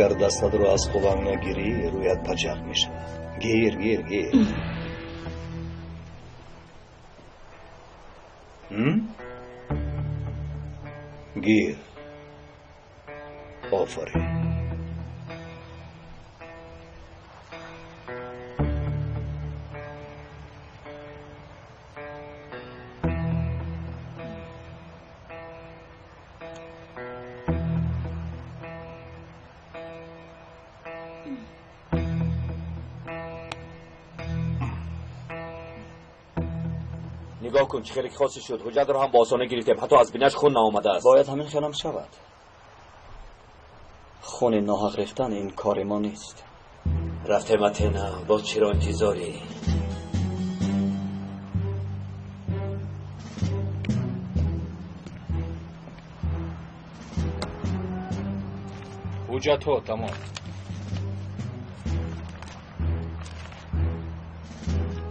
Агар дастатро аз қулам нагирӣ, рӯят пачақ мешавад. Гир, гир, гир. Гир. Офарин. نگاه کن چه خیلی خاصی شد. حجت را هم با آسانه گرفتیم، حتی از بینش خون نآمده است. باید همین خیالم شود. خون ناحق ریختن این کار ما نیست. رفتیم اتنا، باز چرا انتظاری؟ حجت ها تمام.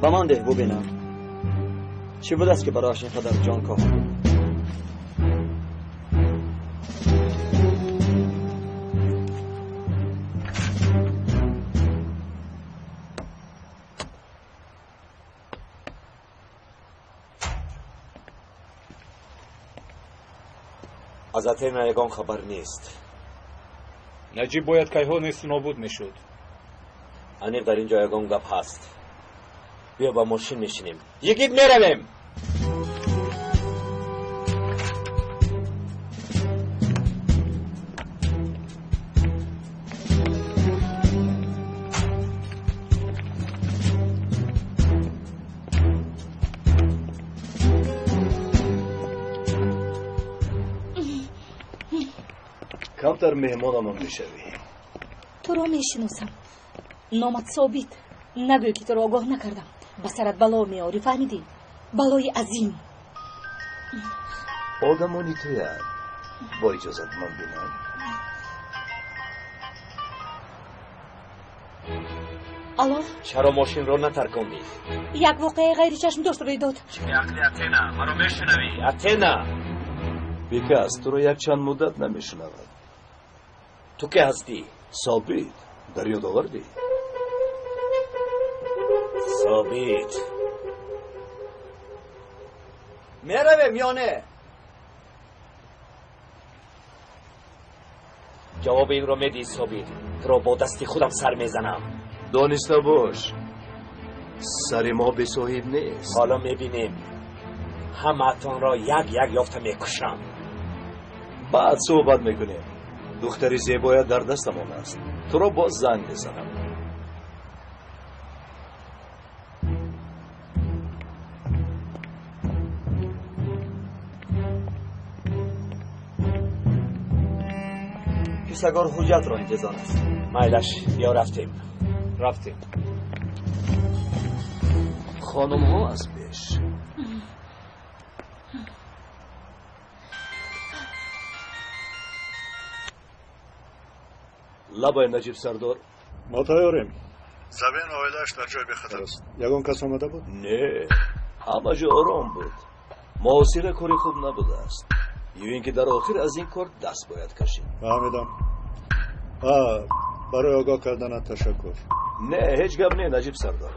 ба ман деҳ бубинам чӣ будааст ки барояш ин қадар ҷон коҳ. Аз Атена ягон хабар нест. Наҷиб бояд кайҳо несту нобуд мешуд. Аниқ дар ин ҷо ягон гап ҳаст. Биё ба мошин мешинем. Йигит меравем. Камтар меҳмонамон мешавӣ. Туро мешиносам. Номат Собит. Нагӯй ки туро огоҳ накардам. Ба сарат бало меорӣ, фаҳмидӣ? Балои азим. Одамони туянд. Бо иҷозат ман бинам. Алло? Чаро мошинро натаркондӣ? Як воқеаи ғайричашмдошт рӯй дод. Чӣ беақлӣ, Атена? Маро мешунавӣ? Атена! Бекас, туро якчанд муддат намешунавад. Ту ке ҳастӣ? Собит. Дар ёд овардӣ? Собит. Меравем ё не? Ҷавоби инро медиҳӣ, Собит. Туро бо дасти худам сар мезанам. Дониста бош, сари мо бесоҳиб нест. Ҳоло мебинем. Ҳамаатонро як як ёфта мекушам. Баъд суҳбат мекунем. Духтари зебоят дар дастамон аст. Туро боз занг мезанам. Кисагор ҳуҷҷатро интизор аст. Майлаш, биё рафтем. Рафтем. Хонумҳо аз пеш. Лабай, Наҷиб сардор. Мо тайёрем. Забин оилааш дар ҷои бехатар аст. Ягон кас омада буд? Не, ҳама ҷо ором буд. Муосира кори хуб набудааст. Ё ин ки дар охир аз ин кор даст бояд кашид. Фаҳмидам. Барои огоҳ карданат ташаккур. Не, ҳеҷ гап не, Наҷиб сардор.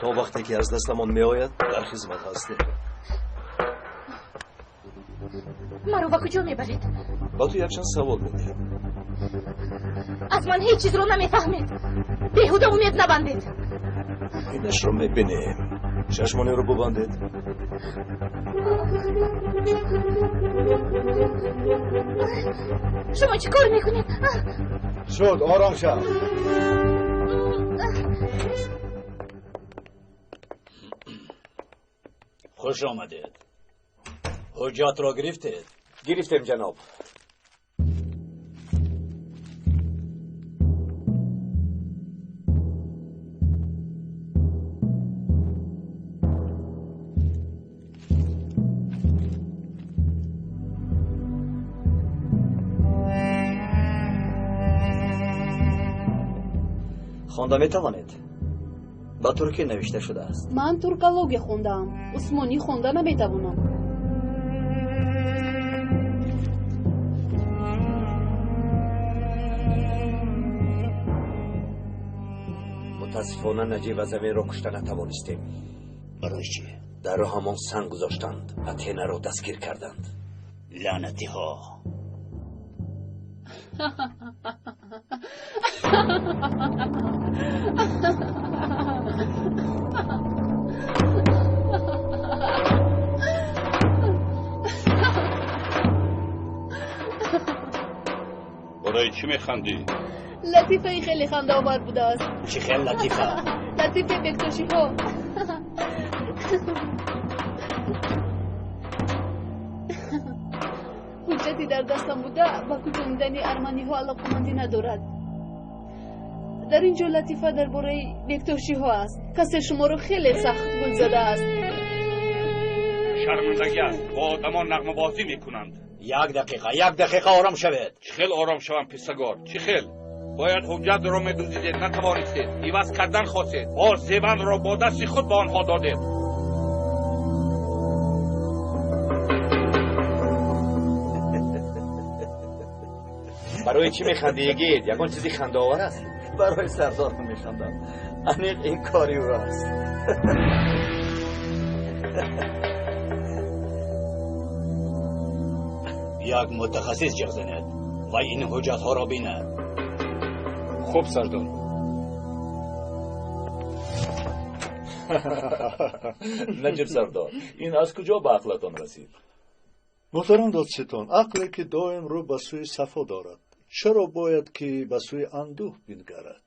То вақте ки аз дастамон меояд, дар хизмат ҳастем. Маро ба куҷо мебаред? Ба ту якчанд савол медиҳам. Аз ман ҳеҷ чизро намефаҳмед. Беҳуда умед набандед. Инашро мебинем. Чашмонеро бубандед. Шумо чӣ кор мекунед? Шуд, ором шав. Хуш омадед. Ҳуҷҷатро гирифтед? Гирифтем, ҷаноб. Хонда метавонед? Ба туркӣ навишта шудааст. Ман туркология хондаам, усмонӣ хонда наметавонам. Мутаассифона Наҷиб ва Завинро кушта натавонистем. Барои чӣ? Дар роҳамон санг гузоштанд, Атенаро дастгир карданд. Лаънатиҳо! Барои чӣ механдӣ? Латифаи хеле хандаовар будааст. Чӣ хел латифа? Латифаи бектошиҳо. Ҳуҷҷате дар дастам буда ба кӯчонидани арманиҳо алоқамандӣ надорад. Дар ин ҷо латифа дар бораи бектошиҳо аст. Касе шуморо хеле сахт гул задааст. Шармандагӣ аст, бо одамон нағмабозӣ мекунанд. Як дақиқа, як дақиқа ором шавед. Чӣ хел ором шавам, писагор? Чӣ хел? Бояд ҳуҷҷатро медуздидед, натавонистед. Иваз кардан хостед. Боз зеванро бо дасти худ ба онҳо додед. Барои чӣ механдӣ, йигит? Ягон чизи хандаовар аст? Барои сардор механдам. Аниқ ин кори ӯ аст. Як мутахассис ҷиғ занад ва ин ҳуҷҷатҳоро бинад. Хуб, сардор. Наҷиб сардор, ин аз куҷо ба ақлатон расид? Муҳтарам додситон, ақле ки доим рӯ ба сӯи сафо дорад, чаро бояд ки ба сӯи андӯҳ бингарад?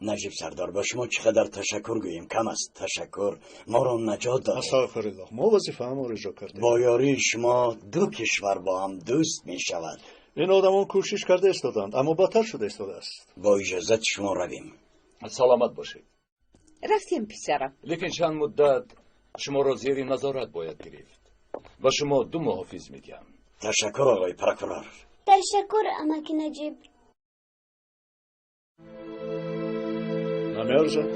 Наҷиб сардор, ба шумо чӣ қадар ташаккур гӯем кам аст. Ташаккур, моро наҷот додед. Астағфируллоҳ, мо вазифаамонро иҷро кардем. Бо ёрии шумо ду кишвар бо ҳам дӯст мешавад. Ин одамон кӯшиш карда истоданд, аммо бадтар шуда истодааст. Бо иҷозати шумо равем. Саломат бошед. Рафтем, писарам. Лекин чанд муддат шуморо зери назорат бояд гирифт. Ба шумо ду муҳофиз медиҳам. Ташаккур, оғои прокурор. Ташаккур, амаки Наҷиб. Намеарзад?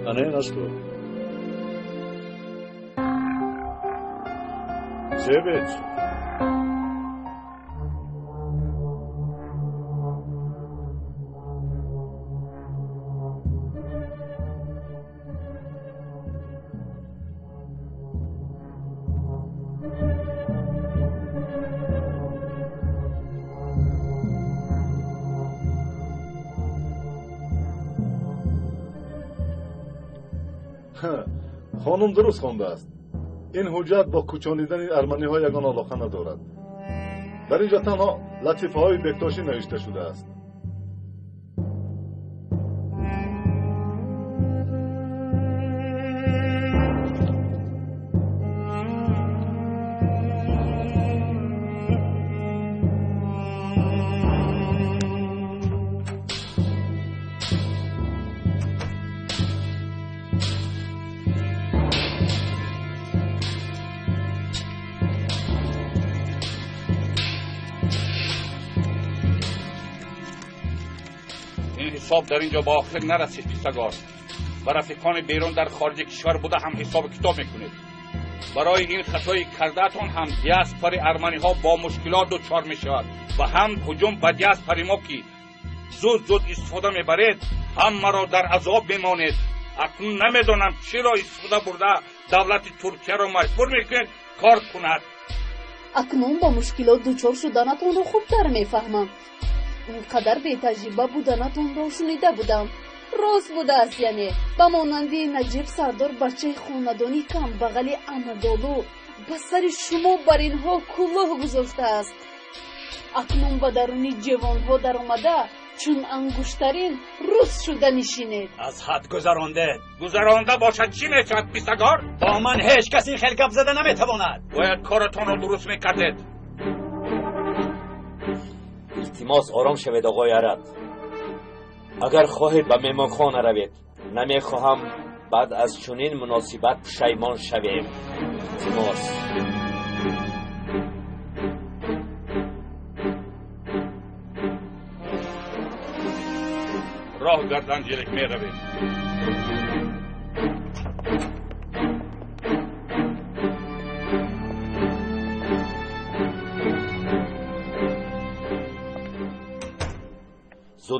Ана ин аз ту. Зебед. Хонум дуруст хондааст. Ин ҳуҷҷат бо кӯчонидани арманиҳо ягон алоқа надорад. Дар ин ҷо танҳо латифаҳои бектошӣ навишта шудааст. ҳисоб дар ин ҷо ба охир нарасид, писагор. Ба рафиқони берун дар хориҷи кишвар буда ҳам ҳисобу китоб мекунед. Барои ин хатои кардаатон ҳам диаспори арманиҳо бо мушкилот дучор мешавад ва ҳам ҳуҷум ба диаспори мо ки зуд зуд истифода мебаред, ҳамаро дар азоб мемонед. Акнун намедонам чиро истифода бурда давлати Туркияро маҷбур мекунед кор кунад. Акнун ба мушкилот дучор шуданатонро хубтар мефаҳмам. Ин қадар бетаҷриба буданатонро шунида будам. Рост будааст, яъне ба монанди Наҷиб сардор бачаи хонадони камбағали Анадолу ба сари шумо бар инҳо кӯлоҳ гузоштааст. Акнун ба даруни ҷевонҳо даромада чун ангуштарин рус шуда нишинед. Аз ҳад гузарондед. Гузаронда бошад чӣ мешавад, писагор? Бо ман ҳеҷ кас ин хел гап зада наметавонад. Бояд коратонро дуруст мекардед. Илтимос, ором шавед, оғои араб. Агар хоҳед ба меҳмонхона равед. Намехоҳам баъд аз чунин муносибат пушаймон шавем. Илтимос. Роҳ гардан ҷилик меравем.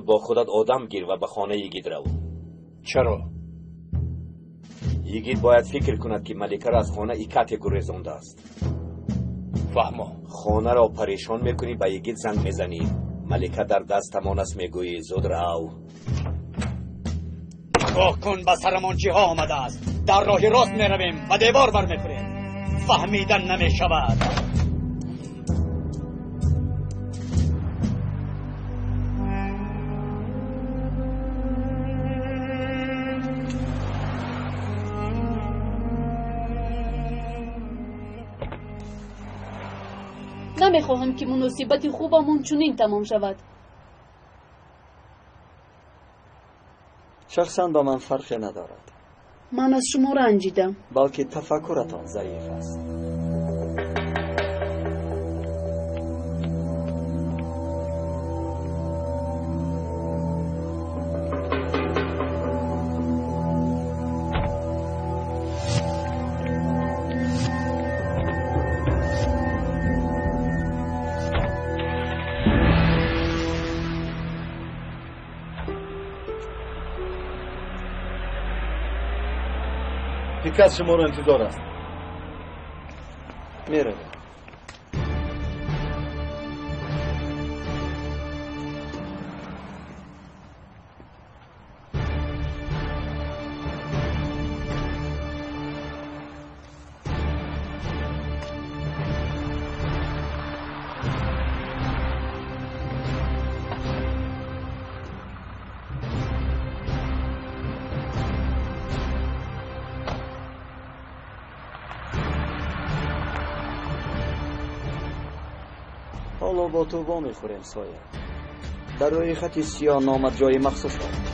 Зуд бо худат одам гир ва ба хонаи йигит рав. Чаро? Йигит бояд фикр кунад, ки маликаро аз хона Икате гурезондааст. Фаҳмо. Хонаро парешон мекунӣ, ба йигит занг мезанӣ. Малика дар дастамон аст, мегӯӣ. Зуд рав. Нигоҳ кун, ба сарамон чиҳо омадааст. Дар роҳи рост меравем, ба девор бармехӯрем. Фаҳмидан намешавад. Намехоҳам, ки муносибати хубамон чунин тамом шавад. Шахсан ба ман фарқе надорад. Ман аз шумо ранҷидам. Балки тафаккуратон заиф аст. Пикас шуморо интизор аст. Меравем. Ҳоло бо ту вомехӯрем, Соя. Дар рӯи хати сиёҳ номат ҷои махсус дорад.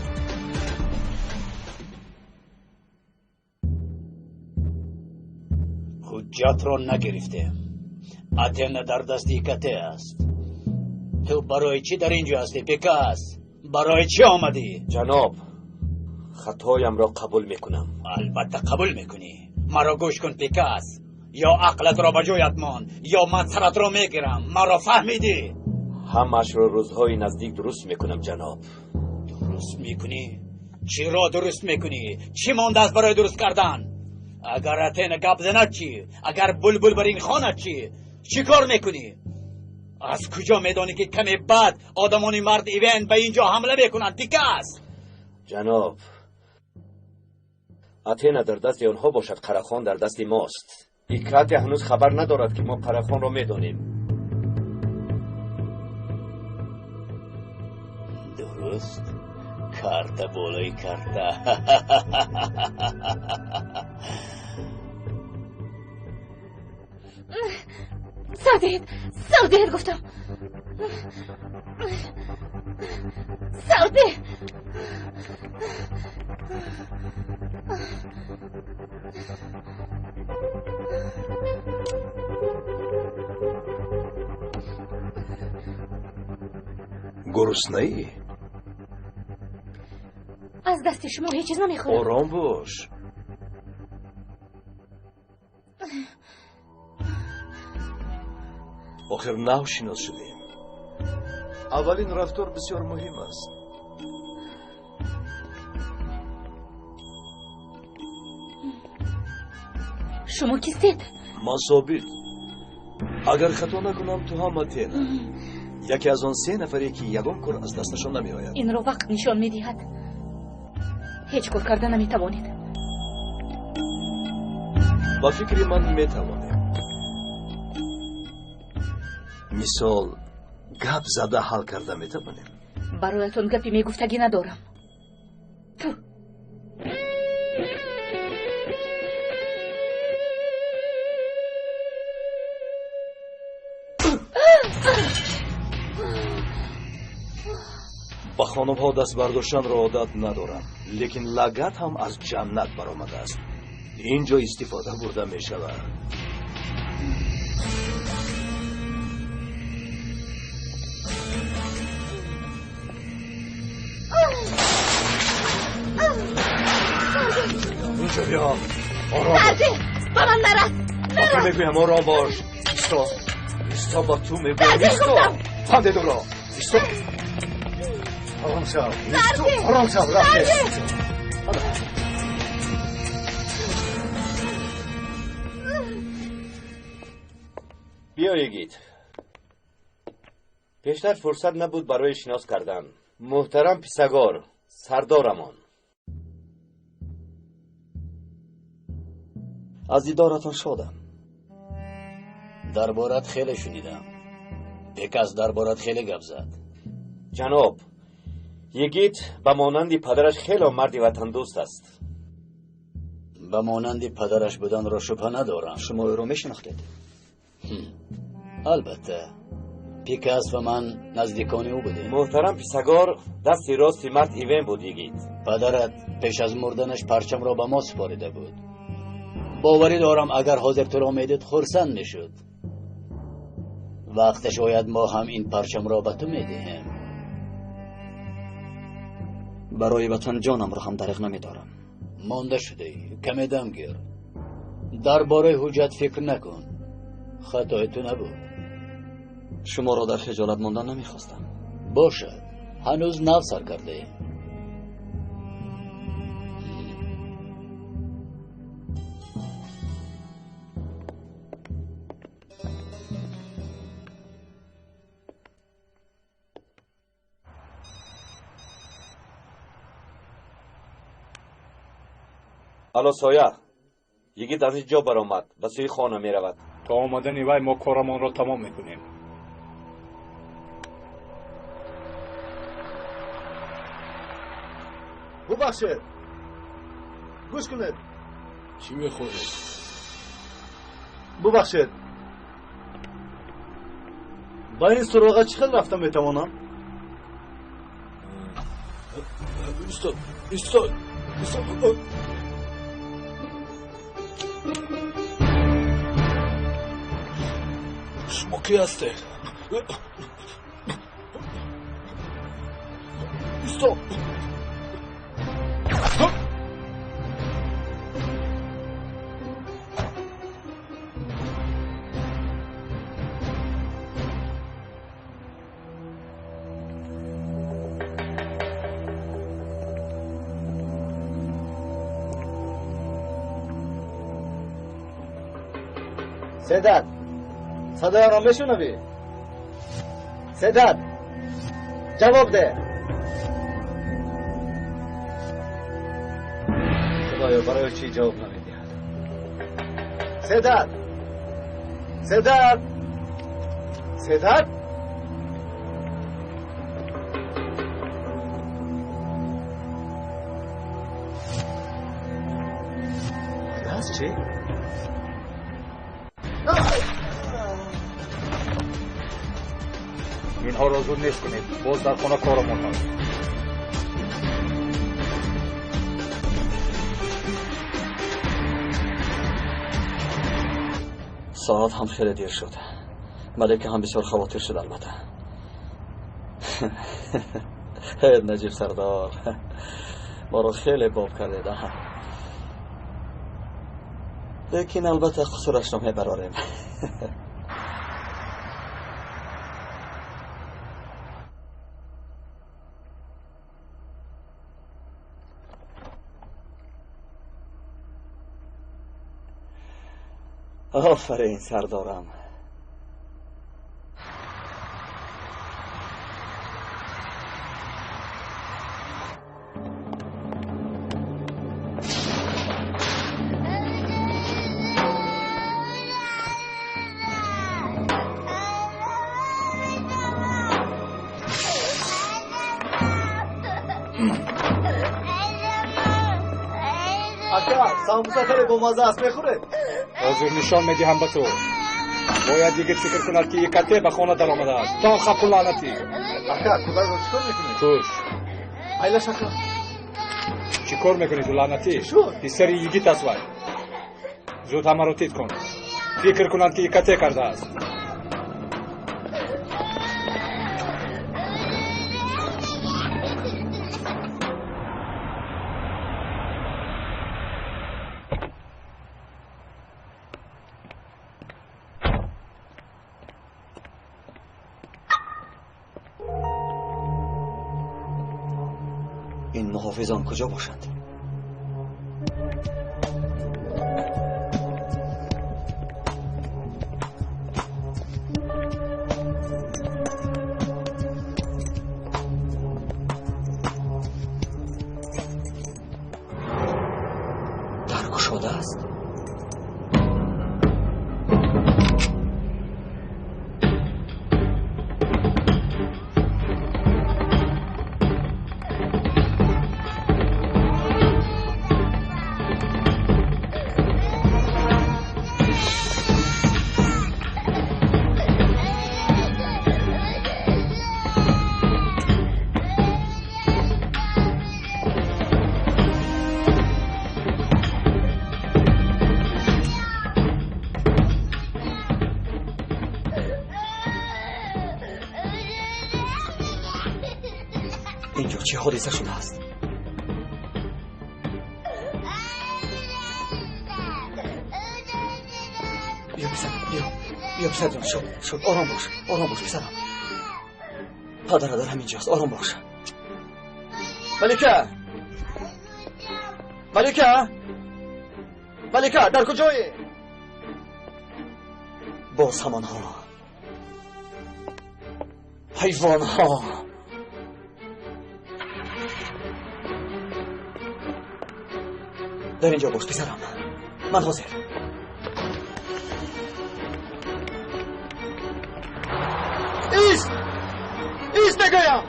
Ҳуҷҷатро нагирифтем. Атена дар дасти Икате аст. Ту барои чӣ дар ин ҷо ҳастӣ, Пикас? Барои чӣ омадӣ? Ҷаноб, хатоямро қабул мекунам. Албатта қабул мекунӣ. Маро гӯш кун, Пикас. Ё ақлатро ба ҷоят мон, ё ман саратро мегирам. Маро фаҳмидӣ? Ҳамаашро рӯзҳои наздик дуруст мекунам, ҷаноб. Дуруст мекунӣ? Чиро дуруст мекунӣ? Чӣ мондааст барои дуруст кардан? Агар Атена гап занад чӣ? Агар булбул бар ин хонад чӣ? Чӣ кор мекунӣ? Аз куҷо медонӣ, ки каме баъд одамони мард Ивен ба ин ҷо ҳамла мекунанд, Пикас? Ҷаноб, Атена дар дасти онҳо бошад, Қарахон дар дасти мост. Икате ҳанӯз хабар надорад, ки мо Қарахонро медонем. Дуруст, карта болои карта. Сар диҳед, сар диҳед, гуфтам. Сар диҳ. Гуруснаӣ? Аз дасти шумо ҳеҷ чиз намехӯрам. Ором бош. Охир нав шинос шудем. Аввалин рафтор бисёр муҳим аст. Шумо кистед? Ман Собит. Агар хато накунам, ту ҳам Атена. Яке аз он се нафаре, ки ягон кор аз дасташон намеояд. Инро вақт нишон медиҳад. Ҳеҷ кор карда наметавонед. Ба фикри ман метавонем. Мисол, гап зада ҳал карда метавонем. Бароятон гапи мегуфтагӣ надорам. Ту. Ба хонумҳо даст бардоштанро одат надорам, лекин лагат ҳам аз ҷаннат баромадааст. Ин ҷо истифода бурда мешавад. Инҷо биё. Ором бош. Ба ман нарас. Ба ту мегӯям, ором бош. Исто. Исто, ба ту мегӯям, исто. Панде дуро. Исто. Ором шав. Ором шав, рафтем. Биё йигит. Пештар фурсат набуд барои шинос кардан. Муҳтарам Писагор, сардорамон. Аз дидоратон шодам. Дар борат хеле шунидам. Бекас дар борат хеле гап зад. Ҷаноб, йигит ба монанди падараш хело марди ватандӯст аст. Ба монанди падараш буданро шубҳа надорам. Шумо ӯро мешинохтед? Албатта. Пикас ва ман наздикони ӯ будем. Муҳтарам Писагор, дасти рости мард Ивен буд йигит. Падарат пеш аз мурданаш парчамро ба мо супорида буд. Боварӣ дорам агар ҳозир туро медид хурсанд мешуд. Вақташ ояд мо ҳам ин парчамро ба ту медиҳем. Барои ватан ҷонамро ҳам дариғ намедорам. Монда шудаӣ, каме дам гир. Дар бораи ҳуҷҷат фикр накун. Хатои ту набуд. Шуморо дар хиҷолат мондан намехостам. Бошад, ҳанӯз нав сар кардаем. Алло Соя, йигит аз ин ҷо баромад, ба сӯи хона меравад. То омадани вай мо корамонро тамом мекунем. Бубахшед, гӯш кунед. Чӣ мехоҳед? Бубахшед, ба ин суроға чӣ хел рафта метавонам? Истод, истод, истод. Шумо кӣ ҳастед? Истод. Седат, садояро мешунавӣ? Седат, ҷавоб деҳ. Худоё, барои чӣ ҷавоб намедиҳад? Седат, Седат, Седат. Даст чӣ? Инҳоро зуд нест кунед, боз дар хона корамон ҳаст. Соат ҳам хеле дер шуд. Малика ҳам бисёр хавотир шуд албатта. Наҷиб сардор, моро хеле боб кардед. Лекин албатта қусурашро мебарорем. Офарин сардорам. Ака, самбуса хеле бомаза аст, мехӯред? Ҳозир нишон медиҳам ба ту. Бояд йигит фикр кунад, ки икате ба хона даромадааст. То хапу лаънатӣ. Ака, кӯдакро чӣ кор мекунӣ? Куш. Айлаш ака. Чӣ кор мекунӣ ту лаънатӣ? Писари йигит аст вай. Зуд ҳамаро тит кун. Фикр кунанд, ки икате кардааст. Ин муҳофизон куҷо бошанд? Дар кушода аст. Инҷо чӣ ҳодиса шудааст? Биё писарам, биё. Биё писарҷон, шуд, шуд. Ором бош, ором бош писарам. Падара дар ҳамин ҷост, ором бош. Малика! Малика! Малика, дар куҷоӣ? Боз ҳамонҳо. Ҳайвонҳо. Дар инҷо бош писарам. Ман ҳозир. Ист! Ист мегӯям!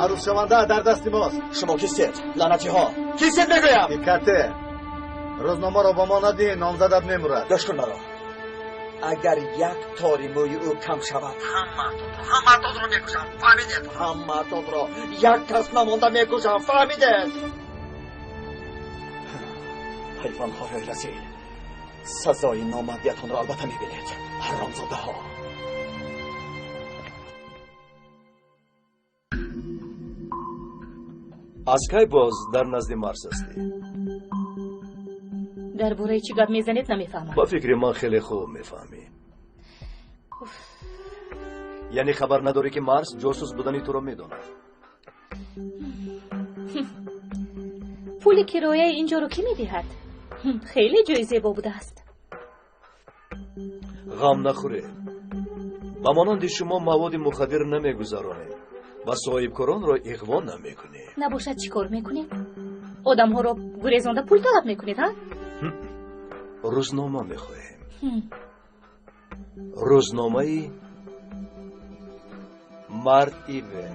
Арӯсшаванда дар дасти мост. Шумо кистед? Лаънатиҳо! Кистед мегӯям? Икате, рӯзномаро ба мо надиҳӣ, номзадат мемурад. Гӯш кун маро. Агар як тори мӯи ӯ кам шавад, ҳамаатонро мекушам, фаҳмидед? Ҳамаатонро як кас намонда мекушам, фаҳмидед? Ҳайвонҳои расил, сазои номардиятонро албатта мебинед, ҳаромзодаҳо. Аз кай боз дар назди Марс ҳастӣ? Дар бораи чӣ гап мезанед намефаҳмам. Ба фикри ман хеле хуб мефаҳмӣ. Яъне хабар надорӣ ки Марс ҷосус будани туро медонад. Пули кирояи инҷоро кӣ медиҳад? Хеле ҷои зебо будааст. Ғам нахӯред. Ба монанди шумо маводи мухаддир намегузаронем ва соҳибкоронро иғво намекунем. Набошад чӣ кор мекунед? Одамҳоро гурезонда пул талаб мекунед, ҳа? Рӯзнома мехоҳем. Рӯзномаи Мард Ивен.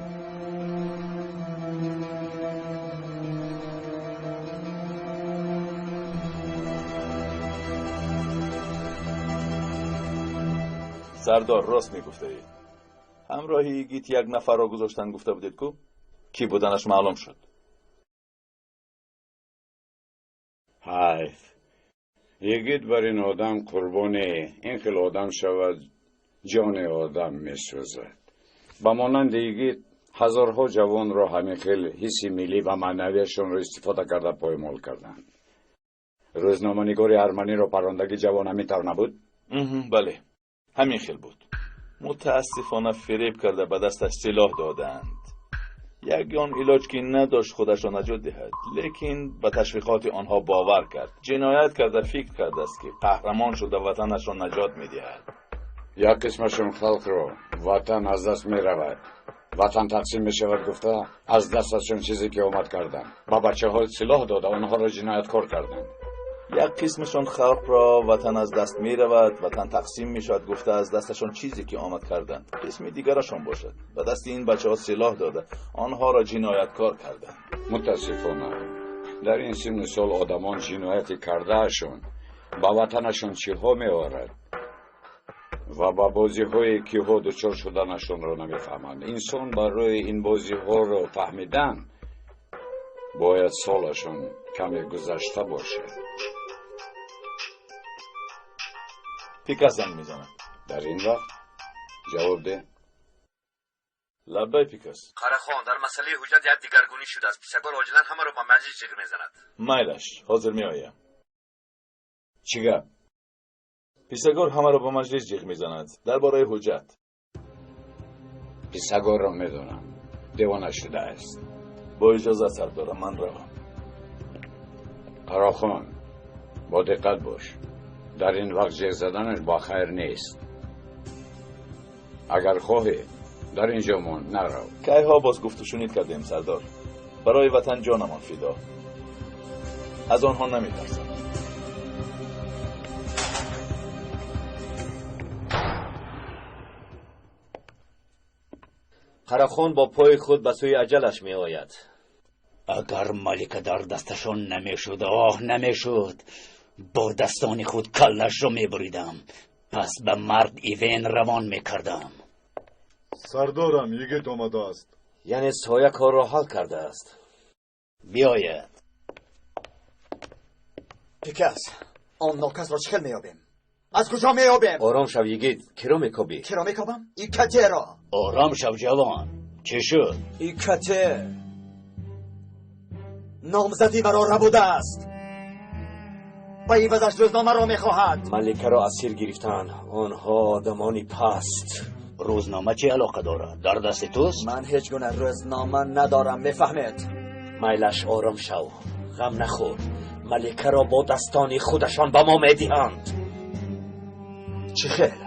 Сардор, рост мегуфтаед. Ҳамроҳи игит як нафарро гузоштан гуфта будед ку? Кӣ буданаш маълум шуд. Ҳайф. Йигит бар ин одам қурбони ин хел одам шавад, ҷони одам месӯзад. Ба монанди йигит ҳазорҳо ҷавонро ҳамин хел ҳисси миллӣ ва маънавияшонро истифода карда поймол карданд. Рӯзноманигори арманиро паррондагӣ ҷавон ҳамин тавр набуд? Бале, ҳамин хел буд. Мутаассифона фиреб карда ба дасташ силоҳ доданд. Ягон илоҷ ки надошт худашро наҷот диҳад, лекин ба ташвиқоти онҳо бовар кард. Ҷиноят карда фикр кардааст ки қаҳрамон шуда ватанашро наҷот медиҳад. Як қисмашон халқро ватан аз даст меравад, ватан тақсим мешавад гуфта аз дасташон чизе ки омад карданд. Ба бачаҳо силоҳ дода онҳоро ҷинояткор карданд. Як қисмашон халқро ватан аз даст меравад, ватан тақсим мешавад гуфта аз дасташон чизе ки омад карданд. Қисми дигарашон бошад ба дасти ин бачаҳо силоҳ дода онҳоро ҷинояткор карданд. Мутаассифона дар ин синну сол одамон ҷинояти кардаашон ба ватанашон чиҳо меорад ва ба бозиҳое киҳо дучор шуданашонро намефаҳманд. Инсон барои ин бозиҳоро фаҳмидан бояд солашон каме гузашта бошад. Пикас занг мезанад. Дар ин вақт ҷавоб деҳ. Лаббай Пикас. Қарахон, дар масъалаи ҳуҷҷат як дигаргунӣ шудааст. Писагор оҷилан ҳамаро ба маҷлис ҷиғ мезанад. Майлаш, ҳозир меоям. Чӣ гап? Писагор ҳамаро ба маҷлис ҷиғ мезанад дар бораи ҳуҷҷат. Писагорро медонам, девона шудааст. Бо иҷозат, сардорам, ман равам. Қарахон, бо диққат бош. Дар ин вақт ҷеғ заданаш ба хайр нест. Агар хоҳӣ, дар ин ҷо мон, нарав. Кайҳо боз гуфту шунид кардем, сардор. Барои ватан ҷонамон фидо. Аз онҳо наметарсам. Қарахон бо пои худ ба сӯи аҷалаш меояд. Агар малика дар дасташон намешуд, оҳ, намешуд, бо дастони худ каллашро мебуридам, пас ба мард Ивен равон мекардам. Сардорам, йигит омадааст. Яъне соя корро ҳал кардааст. Биёяд. Пикас, он нокасро чӣ хел меёбем? Аз куҷо меёбем? Ором шав, йигит, киро мекобӣ? Киро мекобам? Икатеро. Ором шав, ҷавон. Чӣ шуд? Икате номзадӣ маро рабудааст. Ба ивазаш рӯзномаро мехоҳад. Маликаро асир гирифтанд. Онҳо одамони паст. Рӯзнома чӣ алоқа дорад? Дар дасти туст? Ман ҳеҷ гуна рӯзнома надорам, мефаҳмед? Майлаш, ором шав, ғам нахӯр. Маликаро бо дастони худашон ба мо медиҳанд. Чӣ хел?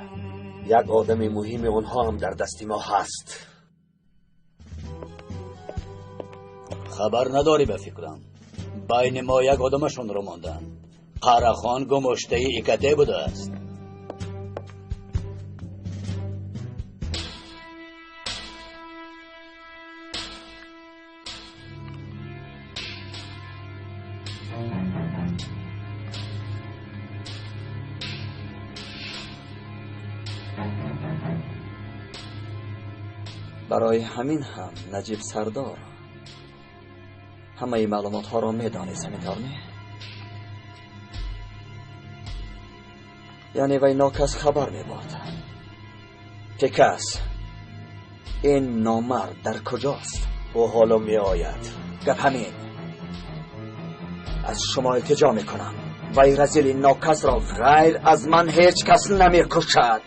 Як одами муҳими онҳо ҳам дар дасти мо ҳаст. Хабар надорӣ, ба фикрам. Байни мо як одамашонро монданд. Қарахон гумоштаи Икате будааст. Барои ҳамин ҳам Наҷиб сардор ҳамаи маълумотҳоро медонист, ҳамин тавр не? Яъне вай нокас хабар мебод. Пикас, ин номард дар куҷост? Ӯ ҳоло меояд. Гап ҳамин. Аз шумо илтиҷо мекунам. Вай разили нокасро ғайр аз ман ҳеҷ кас намекушад.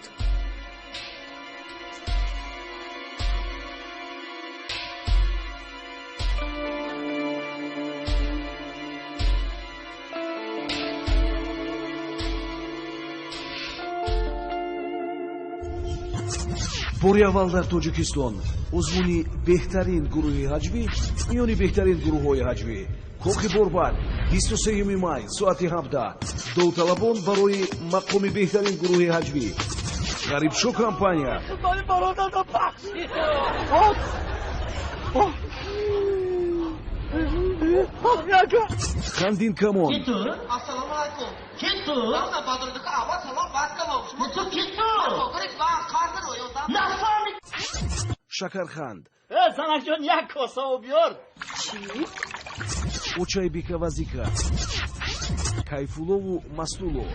Бори аввал дар Тоҷикистон озмуни беҳтарин гурӯҳи ҳаҷвӣ миёни беҳтарин гурӯҳҳои ҳаҷвӣ Кохи Борбад 23 май соати 17. Довталабон барои мақоми беҳтарин гурӯҳи ҳаҷвӣ Ғарибшо компания, Хандин Камон, Шакарханд, Занакҷон, як коса об биёр. Очайбека Вазика, Кайфуллову Мастулло,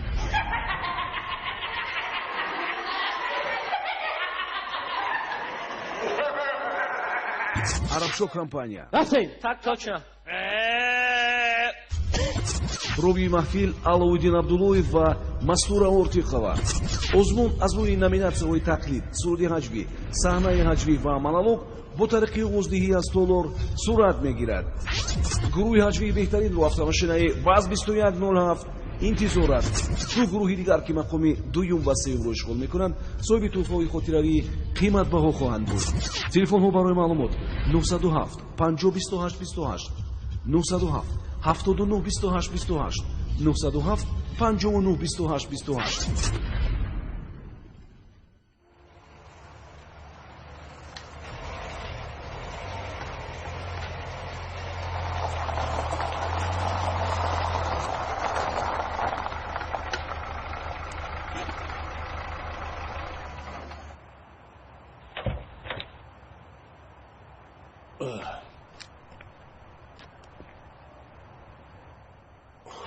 Арабшо компания. Так точно. Ровии маҳфил Аловуддин Абдуллоев ва Мастура Ортиқова. Озмун аз рӯи номинатсияҳои тақлид, суруди ҳаҷвӣ, саҳнаи ҳаҷвӣ ва монолог бо тариқи овоздиҳӣ аз толор сурат мегирад. Гурӯҳи ҳаҷвии беҳтаринро автомошинаи ВАЗ 2107 интизор аст. Ду гурӯҳи дигар, ки мақоми дуюм ва сеюмро ишғол мекунанд, соҳиби тӯҳфаҳои хотиравии қиматбаҳо хоҳанд буд. Телефонҳо барои маълумот 907 50 28 28, 907 79 28 28, 907 59 28 28.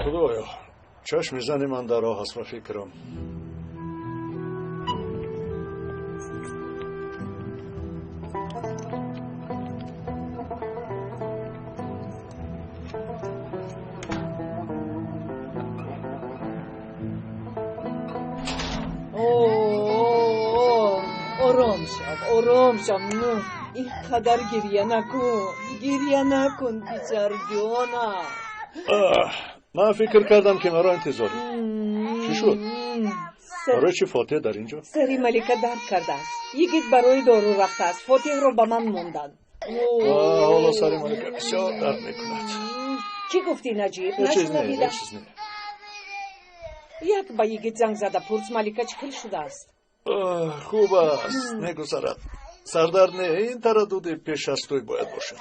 Худоё, чашми зани ман дар роҳ аст, ба фикрам. Ором шав, ором шав. Ин қадар гирья накун, гирья накун, писарҷона. Ман фикр кардам, ки маро интизорӣ. Чӣ шуд? Барои чӣ Фотиҳ дар ин ҷо? Сари Малика дард кардааст. Йигит барои дору рафтааст. Фотиҳро ба ман монданд. Ҳоло сари Малика бисёр дард мекунад. Чӣ гуфтӣ, Наҷиб? Ҳеҷ чиз не, ҳеҷ чиз не. Як ба йигит занг зада пурс, Малика чӣ хел шудааст? Хуб аст, мегузарад. Сардард не, ин тараддуди пеш аз тӯй бояд бошад.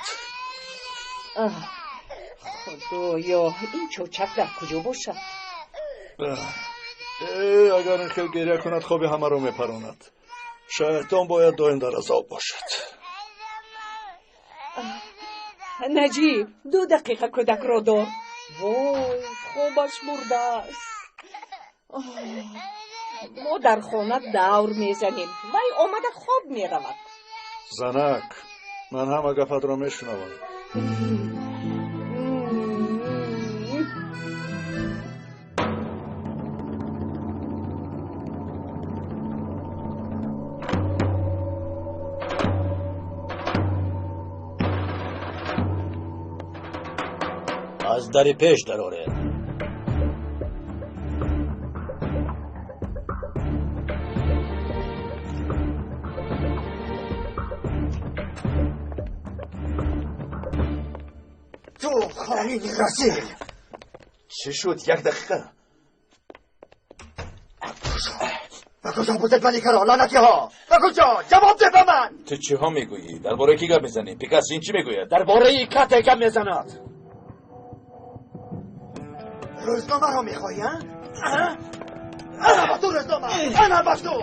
Худоё, ин чӯчак дар куҷо бошад? Агар ин хел гирья кунад, хоби ҳамаро мепаронад. Шайтон бояд доим дар азоб бошад. Наҷиб, 2 дақиқа кӯдакро дор. Вой, хобаш бурдааст. Мо дар хона давр мезанем, вай омада хоб меравад. Занак, ман ҳама гапатро мешунавам. Аз дари пеш дароред. Ту хоини расил! Чӣ шуд? Як дақиқа. Ба куҷо бурдед Маликаро, лаънатиҳо? Ба куҷо? Ҷавоб деҳ ба ман! Ту чиҳо мегӯӣ? Дар бораи кӣ гап мезанӣ? Пикас ин чӣ мегӯяд? Дар бораи кате гап мезанад. Рӯзномаро мехоҳӣ, а? Ана ба ту рӯзнома! Ана ба ту!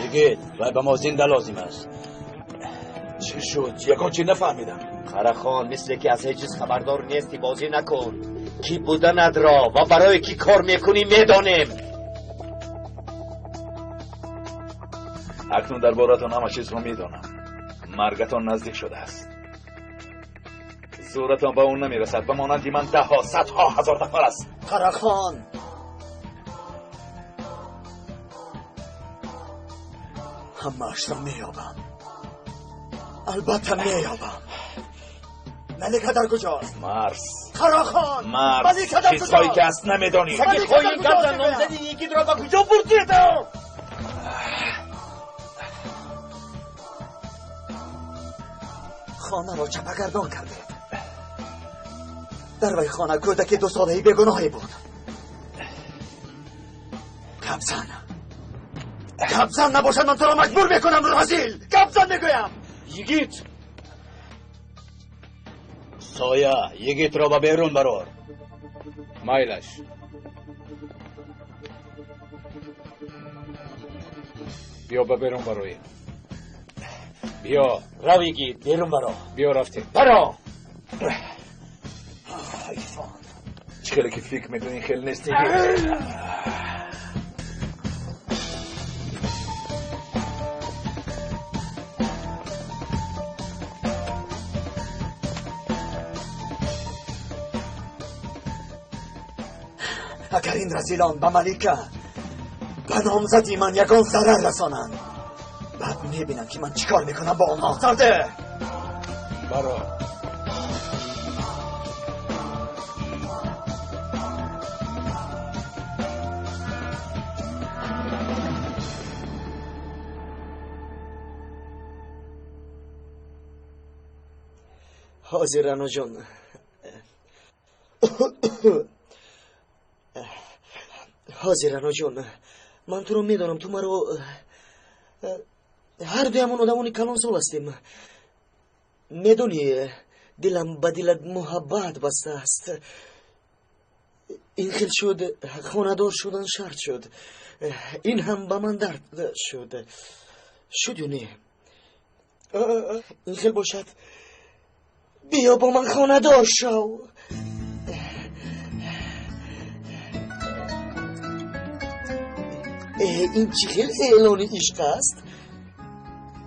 Йигит, вай ба мо зинда лозим аст. Чӣ шуд? Ягон чӣ нафаҳмидам. Қарахон, мисле ки аз ҳеҷ чиз хабардор нестӣ, бозӣ накун. Кӣ буданатро ва барои кӣ кор мекунӣ медонем. Акнун дар боратон ҳама чизро медонам. Маргатон наздик шудааст. Зӯратон ба он намерасад. Ба монанди ман даҳҳо, садҳо ҳазор нафар аст. Қарахон, ҳамаашро меёбам. Албатта меёбам. Малика дар куҷост? Марс. Қарахон, Марс. Малика дар куҷост? Чизҳое ки аст намедонӣ. Саги хоин гап зан, номзади йигитро ба куҷо бурдед? Хонаро чапагардон кардед. Дар вай хона кӯдаки дусолаи бегуноҳе буд. Гапзан, гапзан, набошад ман туро маҷбур мекунам, разил. Гапзан мегӯям. Йигит! Соя, йигитро ба берун барор. Майлаш. Биё ба берун бароем. Биё. Рав, йигит, берун баро. Биё, рафтем. Баро! Чӣ хеле ки фикр мекунӣ, хеле нест, йигит. Агар ин разилон ба Малика, ба номзади ман ягон зарар расонанд, баъд мебинам, ки ман чӣ кор мекунам бо онҳо. Сарде! Баро. Ҳозир, Раноҷон. Ҳозир, Раноҷон, ман туро медонам, ту маро, ҳар дуямон одамони калонсол ҳастем. Медонӣ, дилам ба дилат муҳаббат бастааст. Ин хел шуд, хонадор шудан шарт шуд. Ин ҳам ба ман дард шуд. Шуд ё не? Ин хел бошад, биё бо ман хонадор шав. Ин чӣ хел эълони ишқ аст?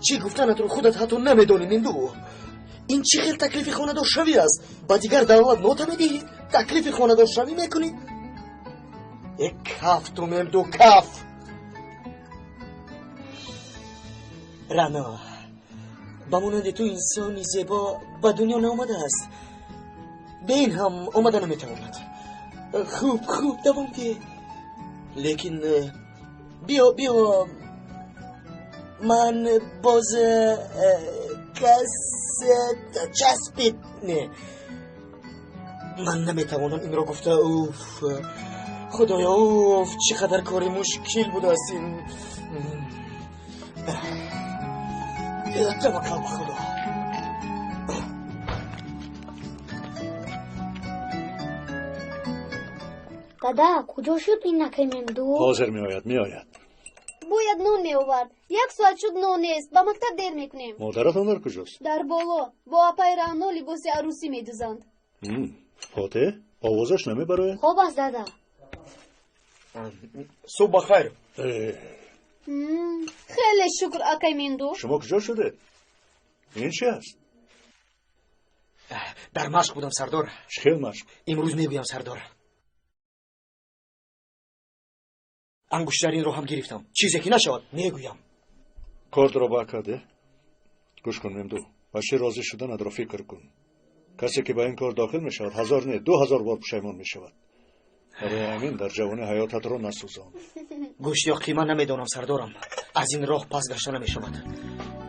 Чӣ гуфтанатро худат ҳатто намедонӣ, Минду. Ин чӣ хел таклифи хонадоршавӣ аст? Ба дигар давлат нота медиҳӣ, таклифи хонадоршавӣ мекунӣ? Э, каф ту, Мемду, каф! Рано, ба монанди ту инсони зебо ба дунё наомадааст. Бе ин ҳам омада наметавонад. Хуб, хуб, давом диҳ. Лекин биё, биё, ман боз кас часпид. Не, ман наметавонам инро гуфта. Уф, худоё, уф, чӣ қадар кори мушкил будааст ин. Таваккал ба Худо. Дада, куҷо шуд ин акай Мемду? Ҳозир меояд, меояд. Бояд нон меовард. Як соат шуд, нон нест. Ба мактаб дер мекунем. Модаратон дар куҷост? Дар боло. Бо апаи Раъно либоси арӯсӣ медӯзанд. Фотеҳ, овозаш намебарояд? Хоб аст, дада. Субҳ ба хайр. Хеле шукр, акай Менду. Шумо куҷо шудед? Ин чи аст? Дар машқ будам, сардор. Чӣ хел машқ? Имрӯз мегӯям, сардор. Ангуштаринро ҳам гирифтам. Чизе ки нашавад, мегӯям. Кордро ба карде? Гӯш кун, Мемду, ба чӣ розӣ шуданатро фикр кун. Касе ки ба ин кор дохил мешавад, ҳазор не, 2000 бор пушаймон мешавад. Барои ҳамин дар ҷавонӣ ҳаётатро насӯзон. Гӯшт ё қима намедонам, сардорам. Аз ин роҳ пас гашта намешавад.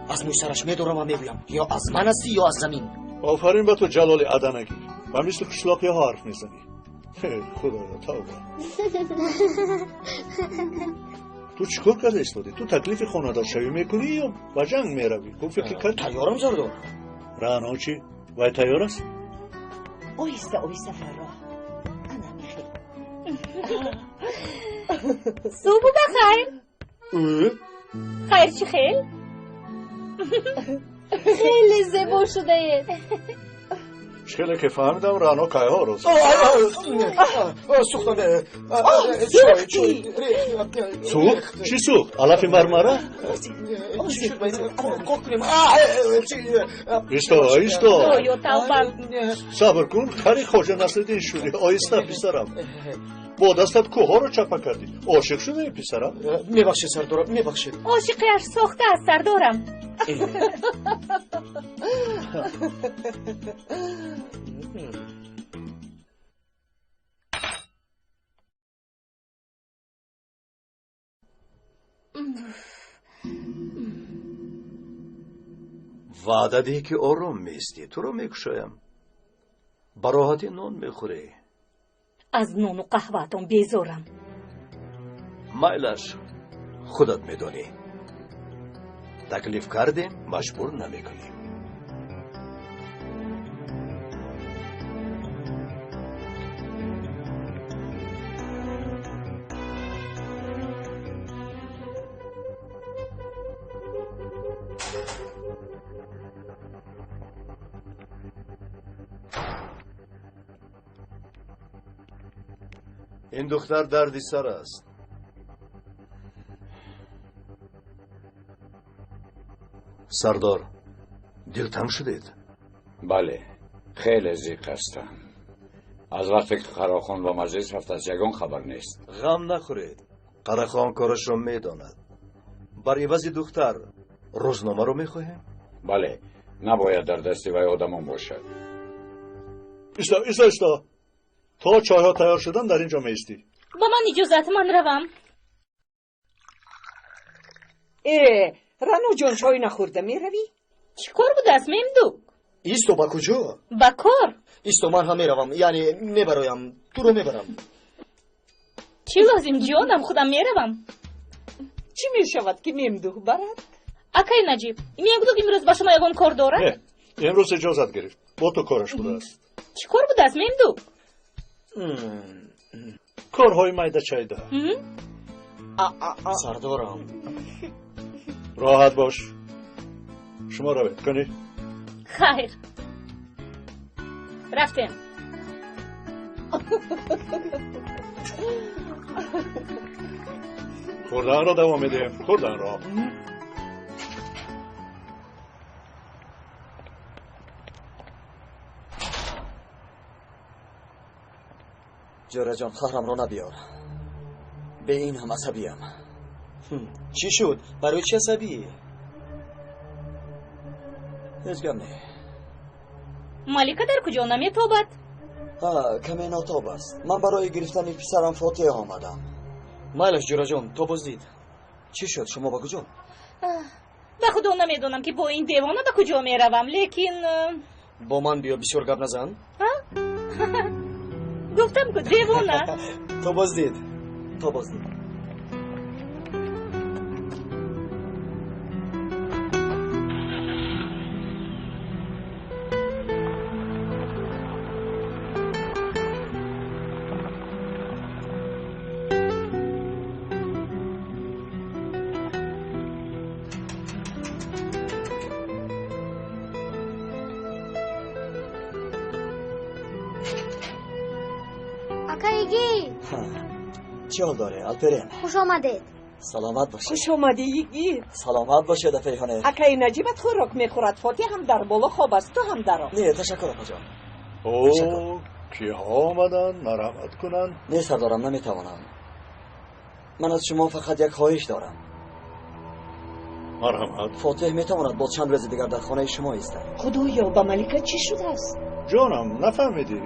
Аз мӯи сараш медорам ва мегӯям: ё аз ман ҳастӣ, ё аз замин. Офарин ба ту, Ҷалоли аданагӣ. Ба мисли қишлоқиҳо ҳарф мезанӣ. Худоё, тавба. Ту чӣ кор карда истодӣ? Ту таклифи хонадоршавӣ мекунӣ ё ба ҷанг меравӣ? Хуб фикр кардӣ? Тайёрам, сардор. Раъно чӣ? Вай тайёр аст? Оҳиста, оҳиста, Фарроҳ. Ана михел. Субҳу ба хайр. Хайр чӣ хел? Хеле зебо шудаед. Хеле ки фаҳмидам, Раъно кайҳо розӣ. Сӯхтам. Сӯхт? Чӣ сӯхт? Алафи мармара? Исто, исто. Тавба. Сабр кун, хари Хоҷа Насриддин шудӣ. Оҳиста, писарам. Бо дастат кӯҳҳоро чапа кардӣ. Ошиқ шудаи, писарам? Мебахшед, сардорам, мебахшед. Ошиқиаш сохта аст, сардорам. Ваъда диҳ, ки ором меистӣ, туро мекушоям. Ба роҳатӣ нон мехӯрӣ. Аз нону қаҳваатон безорам. Майлаш, худат медонӣ. Таклиф кардем, маҷбур намекунем. Ин духтар дарди сар аст. Сардор, дилтанг шудед? Бале, хеле зиқ ҳастам. Аз вақте ки Қарахон ба маҷлис рафтааст, ягон хабар нест. Ғам нахӯред. Қарахон корашро медонад. Бар ивази духтар рӯзномаро мехоҳем? Бале, набояд дар дасти вай одамон бошад. Исто, исто, исто. То чойҳо тайёр шудан дар ин ҷо меистӣ. Ба ман иҷозат, ман равам. Э, Раъноҷон, чой нахӯрда меравӣ? Чӣ кор будааст, Мемдук? Исто, ба куҷо? Ба кор. Исто, ман ҳам меравам, яъне мебароям, туро мебарам. Чӣ лозим, ҷонам, худам меравам. Чӣ мешавад, ки Мемдук барад? Акай Наҷиб, Мемдук имрӯз ба шумо ягон кор дорад? Не, имрӯз иҷозат гирифт. Бо ту кораш будааст. Чӣ кор будааст, Мемдук? Корҳои майдачайда. Сардорам. Роҳат бош. Шумо равед, кунӣ? Хайр. Рафтем. Хӯрданро давом медиҳем, хӯрданро. Ҷӯраҷон, қаҳрамро набиёр. Бе ин ҳам асабиям. Чӣ шуд? Барои чӣ асабӣ? Ҳеҷ гап не. Малика дар куҷо наметобад? Каме нотоб аст. Ман барои гирифтани писарам Фотиҳ омадам. Майлаш, ҷураҷон, то боздид. Чӣ шуд? Шумо ба куҷо? Ба худо намедонам, ки бо ин девона ба куҷо меравам, лекин бо ман биё, бисёр гап назан. Гуфтам ку, девона. То боздид, то боздид. Чӣ ҳол дорӣ, Алперен? Хуш омадед. Саломат бошед. Хуш омадӣ, йигит. Саломат бошед, апайхона. Акаи Наҷибат хӯрок мехӯрад. Фотиҳ ҳам дар боло хоб аст, ту ҳам даро. Не, ташаккур, апаҷон. О, киҳо омаданд, марҳамат кунанд. Не, сардорам, наметавонам. Ман аз шумо фақат як хоҳиш дорам. Марҳамат. Фотиҳ метавонад боз чанд рӯзи дигар дар хонаи шумо истад. Худоё, ба Малика чӣ шудааст? Ҷонам, нафаҳмидӣ?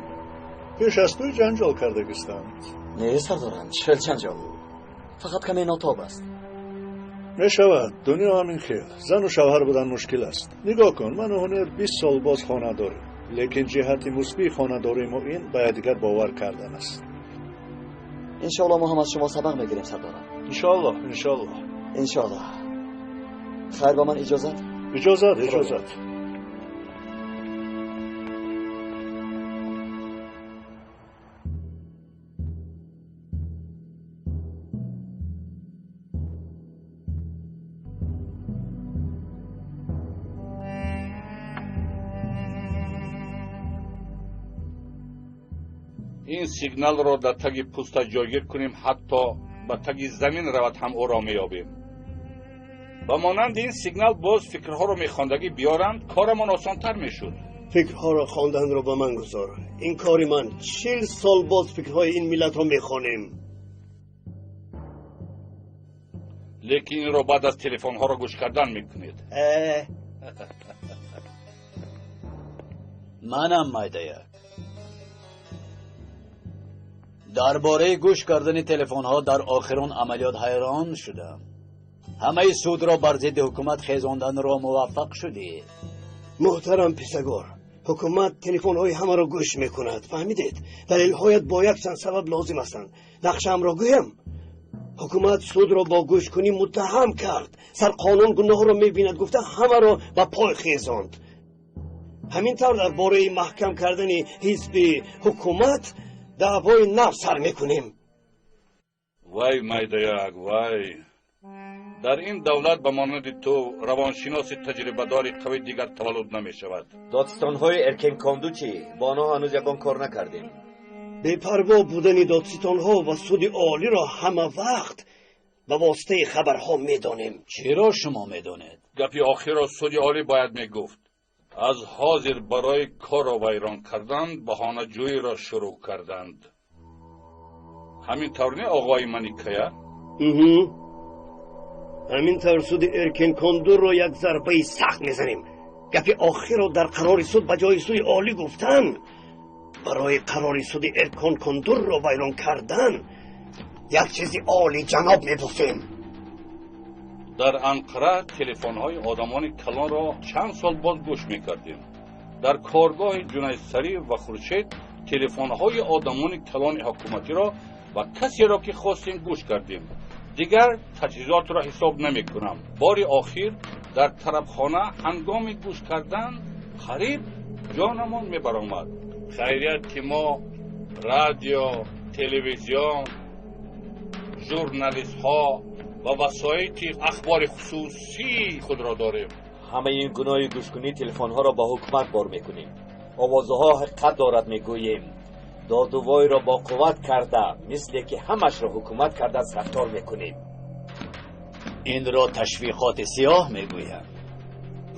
Пеш аз тӯй ҷанҷол кардагистанд. Не, сардорам, чӣ хел ҷанҷол? Фақат каме нотоб аст. Мешавад, дунё ҳамин хел. Зану шавҳар будан мушкил аст. Нигоҳ кун, ману Ҳунер 20 сол боз хона дорем. Лекин ҷиҳати мусбии хонадории мо ин ба якдигар бовар кардан аст. Иншоалло мо ҳам аз шумо сабақ мегирем, сардорам. Иншоалло, иншоалло. Иншоалло. Хайр, ба ман иҷозат? Иҷозат, иҷозат. Ин сигналро дар таги пӯста ҷойгир кунем, ҳатто ба таги замин равад ҳам ӯро меёбем. Ба монанди ин сигнал боз фикрҳоро мехондагӣ биёранд, корамон осонтар мешуд. Фикрҳоро хонданро ба ман гузор. Ин кори ман. 40 сол боз фикрҳои ин миллатро мехонем. Лекин инро баъд аз телефонҳоро гӯш кардан мекунед. Манам майдаяк. Дар бораи гӯш кардани телефонҳо дар охирон амалиёт ҳайрон шудам. Ҳамаи судро бар зидди ҳукумат хезонданро муваффақ шудӣ. Муҳтарам писагор, ҳукумат телефонҳои ҳамаро гӯш мекунад. Фаҳмидед? Далелҳоят бо якчанд сабаб лозим ҳастанд. Нақшаамро гӯям. Ҳукумат судро бо гӯшкунӣ муттаҳам кард. Сарқонун гуноҳро мебинад гуфта ҳамаро ба пой хезонд. Ҳамин тавр дар бораи маҳкам кардани ҳизби ҳукумат даъвои нав сар мекунем. Вай, майдаяк, вай. Дар ин давлат ба монанди ту равоншиноси таҷрибадори қавӣ дигар таваллуд намешавад. Додстонҳои Эркенконду чӣ? Бо онҳо ҳанӯз ягон кор накардем. Бепарво будани додситонҳо ва суди олиро ҳама вақт ба воситаи хабарҳо медонем. Чиро шумо медонед? Гапи охирро суди олӣ бояд мегуфт. Аз ҳозир барои корро вайрон кардан баҳонаҷӯиро шурӯъ карданд. Ҳамин тавр не, оғои Маникая? Ҳамин тавр суди Эркенкондурро як зарбаи сахт мезанем. Гапи охирро дар қарори суд ба ҷои суди олӣ гуфтан, барои қарори суди Эркенкондурро вайрон кардан як чизи олиҷаноб мебуфем. Дар Анқара телефонҳои одамони калонро чанд сол боз гӯш мекардем. Дар коргоҳи Ҷунайдсарӣ ва Хуршед телефонҳои одамони калони ҳукуматиро ва касеро ки хостем гӯш кардем. Дигар таҷҳизотро ҳисоб намекунам. Бори охир дар тарабхона ҳангоми гӯш кардан қариб ҷонамон мебаромад. Хайрият ки мо радио, телевизион, журналистҳо ва васоити ахбори хусусии худро дорем. Ҳамаи ин гуноҳи гӯшкунии телефонҳоро ба ҳукумат бор мекунем. Овозаҳо ҳақиқат дорад мегӯем. Додувойро бо қувват карда, мисле ки ҳамашро ҳукумат кардааст рафтор мекунем. Инро ташвиқоти сиёҳ мегӯям.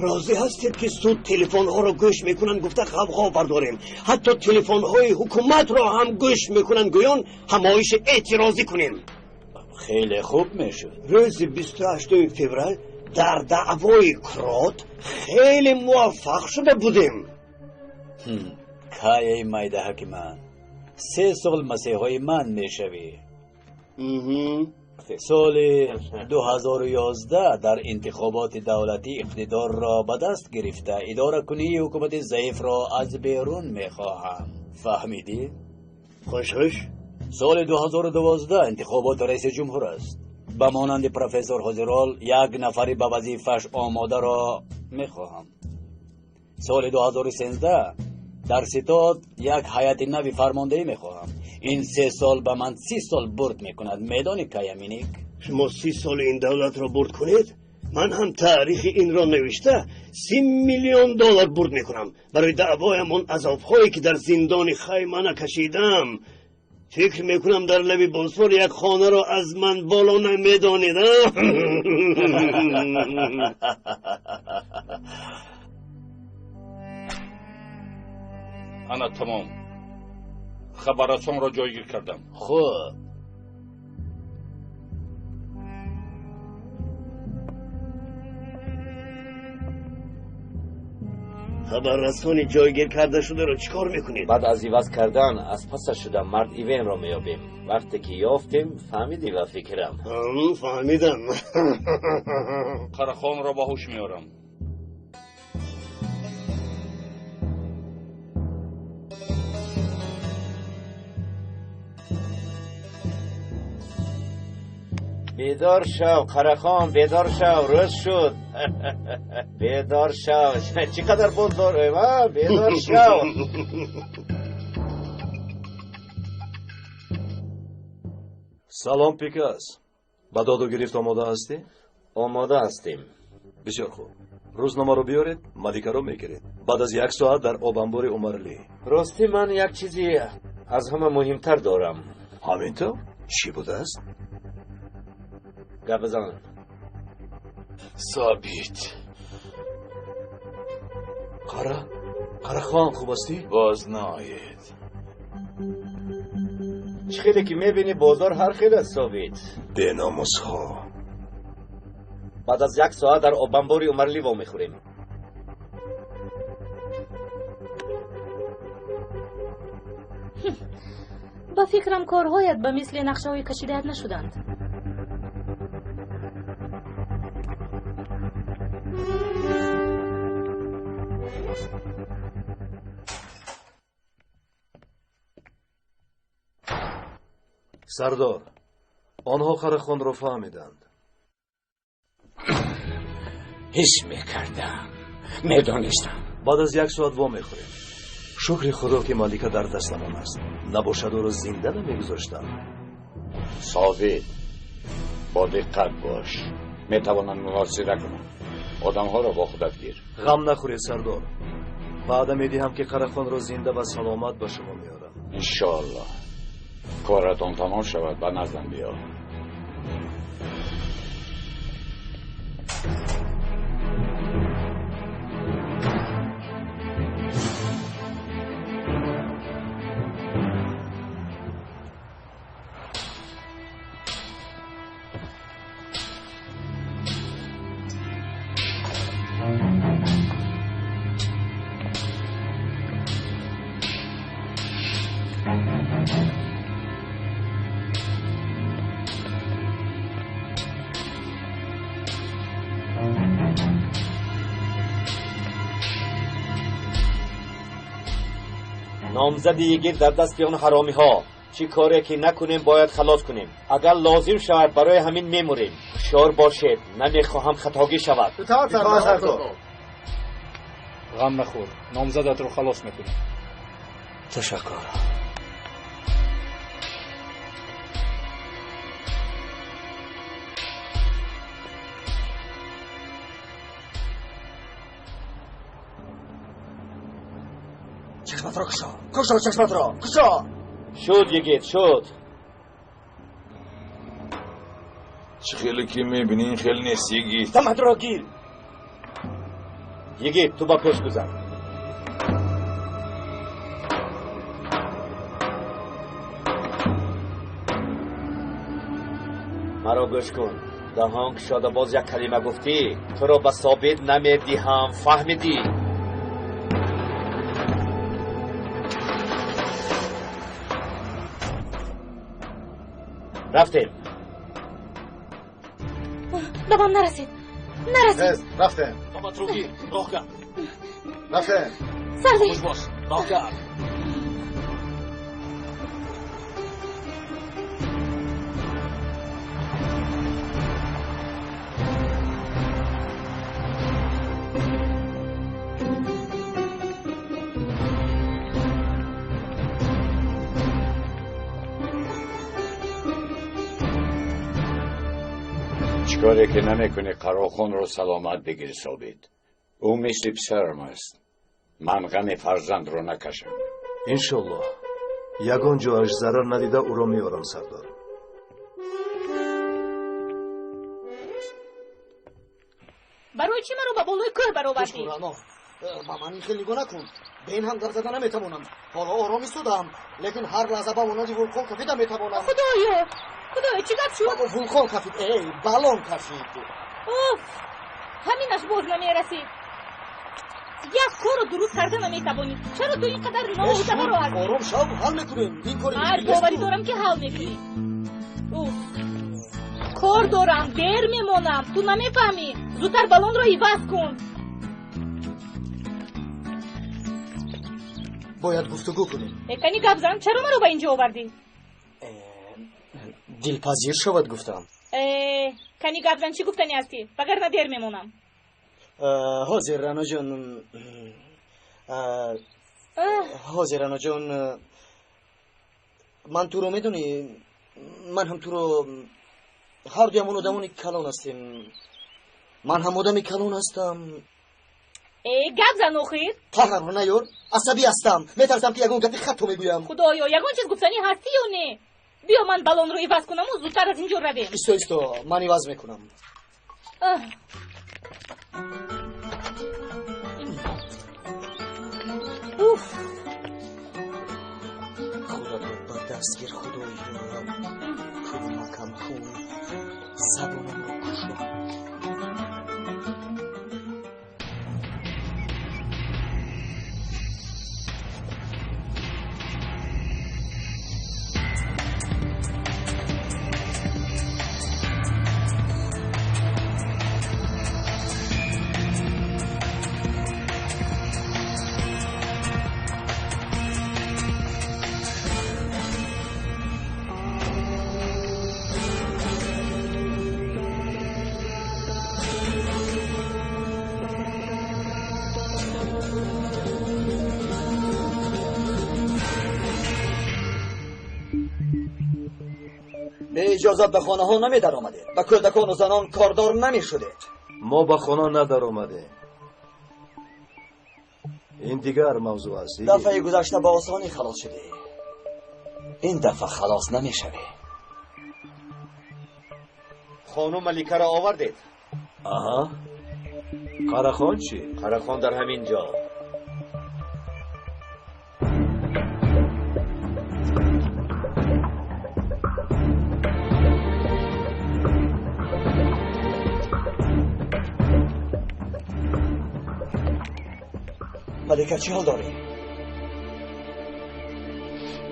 Розӣ ҳастед ки суд телефонҳоро гӯш мекунанд гуфта ғавғо бардорем? Ҳатто телефонҳои ҳукуматро ҳам гӯш мекунанд гӯён ҳамоиши эътирозӣ кунем. Хеле хуб мешуд. Рӯзи 28 феврал Дар даъвои крот хеле муваффақ шуда будем. Кай эй майдаҳаки ман, 3 сол масеҳои ман мешавӣ. Соли 2011 дар интихоботи давлатӣ иқтидорро ба даст гирифта идоракунии ҳукумати заифро аз берун мехоҳам. Фаҳмидӣ? Хуш хуш. Соли 2012 интихоботи раиси ҷумҳур аст. Ба монанди профессор Ҳозирол як нафари ба вазифааш омодаро мехоҳам. Соли 2013 дар ситод як ҳайати нави фармондеҳӣ мехоҳам. Ин 3 сол ба ман 30 сол бурд мекунад. Медонӣ, Каяминик? Шумо 30 соли ин давлатро бурд кунед, ман ҳам таърихи инро навишта $30 миллион бурд мекунам. Барои даъвоям он азобҳое ки дар зиндони Хаймана кашидам, фикр мекунам дар лаби Босфор як хонаро аз ман боло намедонед. Ана тамом. Хабаррасонро ҷойгир кардам. Хуб. Хабаррасони ҷойгир карда шударо чӣ кор мекунед? Баъд аз иваз кардан аз пасаш шуда мард Ивенро меёбем. Вақте ки ёфтем, фаҳмидӣ ба фикрам? Фаҳмидам. Қарахонро ба ҳуш меорам. Бедор шав, Қарахон, бедор шав, рӯз шуд. Бедор шав. Чӣ қадар боз дорем, а? Бедор шав. Салом, Пикас. Ба доду гирифт омода ҳастӣ? Омода ҳастем. Бисёр хуб. Рӯзномаро биёред, Маликаро мегиред. Баъд аз 1 соат дар обанбори Умарли. Ростӣ ман як чизи аз ҳама муҳимтар дорам. Ҳамин тавр? Чӣ будааст? Гап бизан. Собит. Қара? Қарахон, хуб ҳастӣ? Боз наоед. Чӣ хеле ки мебинӣ, бозор ҳар хел аст, Собит. Беномусҳо. Баъд аз 1 соат дар обанбори Умарли вомехӯрем. Ба фикрам корҳоят ба мисли нақшаҳои кашидаят нашуданд. Сардор, онҳо Қарахонро фаҳмиданд. Ҳис мекардам, медонистам. Баъд аз 1 соат вомехӯрем. Шукри Худо ки Малика дар дастамон аст. Набошад ӯро зинда намегузоштам. Собит, бо диққат бош. Метавонанд муҳосира кунанд. Одамҳоро бо худат гир. Ғам нахӯред, Сардор. Ваъда медиҳам ки Қарахонро зинда ва саломат ба шумо меорам. Иншоаллоҳ. Коратон тамом шавад, ба наздам биё. Номзади йигит дар дасти он ҳаромиҳо. Чӣ коре ки накунем, бояд халос кунем. Агар лозим шавад, барои ҳамин мемурем. Ҳушёр бошед, намехоҳам хатогӣ шавад. Ғам нахӯр, номзадатро халос мекунем. Ташаккур. Чашматро кушо, кушо чашматро, кушо. Шуд, йигит, шуд. Чӣ хеле ки мебинӣ, ин хел нест, йигит. Даматро гир. Йигит, ту ба пеш гузар. Маро гӯш кун. Даҳон кушода боз як калима гуфтӣ, туро ба Собит намедиҳам, фаҳмидӣ? Рафтем. Ба ман нарасед, нарасед. Рафтем. Баба Труги, роҳ кард. Рафтем. Сардӣ. Хуш бош, роҳ кард. Чикоре ки намекунӣ Қарохонро саломат бигирӣ, Собит. Ӯ мисли писарам аст. Ман ғами фарзандро накашам. Иншоллоҳ, ягон ҷоаш зарар надида ӯро меорам, сардор. Барои чӣ маро ба болои кӯҳ баровардӣ? Ба ман ин хел нигоҳ накун. Бе ин ҳам гап зада наметавонам. Ҳоло ором истодаам, лекин ҳар лаҳза ба монанди вулқон кафида метавонам. Худоё, худоё, чӣ гап шуд? Вулқон кафид, эй, баллон кафид. Уф, ҳаминаш боз намерасид. Як корро дуруст карда наметавонӣ. Чаро ту ин қадар ноҳутабаро ҳастӣ? Ором шав, ҳал мекунем. Ин кори Ҳар боварӣ дорам, ки ҳал мекунӣ. Уф, кор дорам, дер мемонам. Ту намефаҳмӣ. Зудтар баллонро иваз кун. Бояд гуфтугӯ кунем. Кани гап зан, чаро маро ба ин ҷо овардӣ? Дилпазир шавад гуфтам. Кани гап зан, чӣ гуфтанӣ ҳастӣ? Вагарна дер мемонам. Ҳозир, Раноҷон. Ҳозир, Раноҷон, ман туро медонӣ, ман ҳам туро, ҳар дуямон одамони калон ҳастем. Ман ҳам одами калон ҳастам. Гап зан охир. Қаҳрро наёр, асабӣ ҳастам. Метарсам, ки ягон гапи хато мегӯям. Худоё, ягон чиз гуфтанӣ ҳастӣ ё не? Биё, ман баллонро иваз кунаму зудтар аз ин ҷо равем. Исто, исто, ман иваз мекунам. Уф, Худатро ба даст гир, Худоё, кӯмакам кун, забонамро кушо. Бе иҷозат ба хонаҳо намедаромадед, ба кӯдакону занон кордор намешудед. Мо ба хона надаромадем. Ин дигар мавзӯъ аст. Дафъаи гузашта ба осонӣ халос шудӣ, ин дафъа халос намешавӣ. Хонум Маликаро овардед? Аҳа. Қарахон чӣ? Қарахон дар ҳамин ҷо. Малика, чӣ ҳол дорӣ?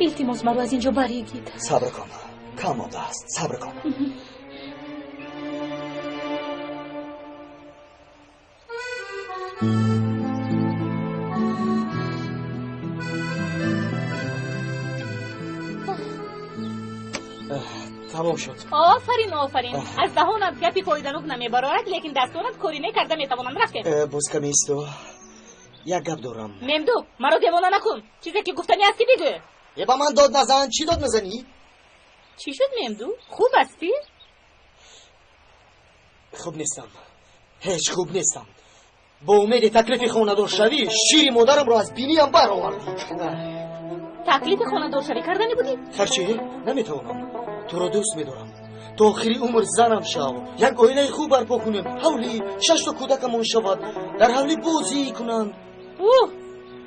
Илтимос, маро аз ин ҷо барегид. Сабр кун, кам мондааст, сабр кун. Тамом шуд. Офарин, офарин. Аз даҳонат гапи фоиданок намебарояд, лекин дастонат кори некарда метавонанд. Рафтем. Боз каме исто, як гап дорам. Мемду, маро девона накун. Чизе ки гуфтанӣ ҳастӣ, бигӯ. Е, ба ман дод назан. Чӣ дод мезанӣ? Чӣ шуд, Мемду, хуб ҳастӣ? Хуб нестам, ҳеҷ хуб нестам. Бо умеди таклифи хонадоршавӣ шири модарамро аз биниям баровардӣ. Таклифи хонадоршавӣ карданӣ будӣ? Харчи наметавонам. Туро дӯст медорам. То охири умр занам шав, як оилаи хуб барпо кунем, ҳавлӣ, шашто кӯдакамон шавад, дар ҳавлӣ бозӣ кунанд. Уҳ,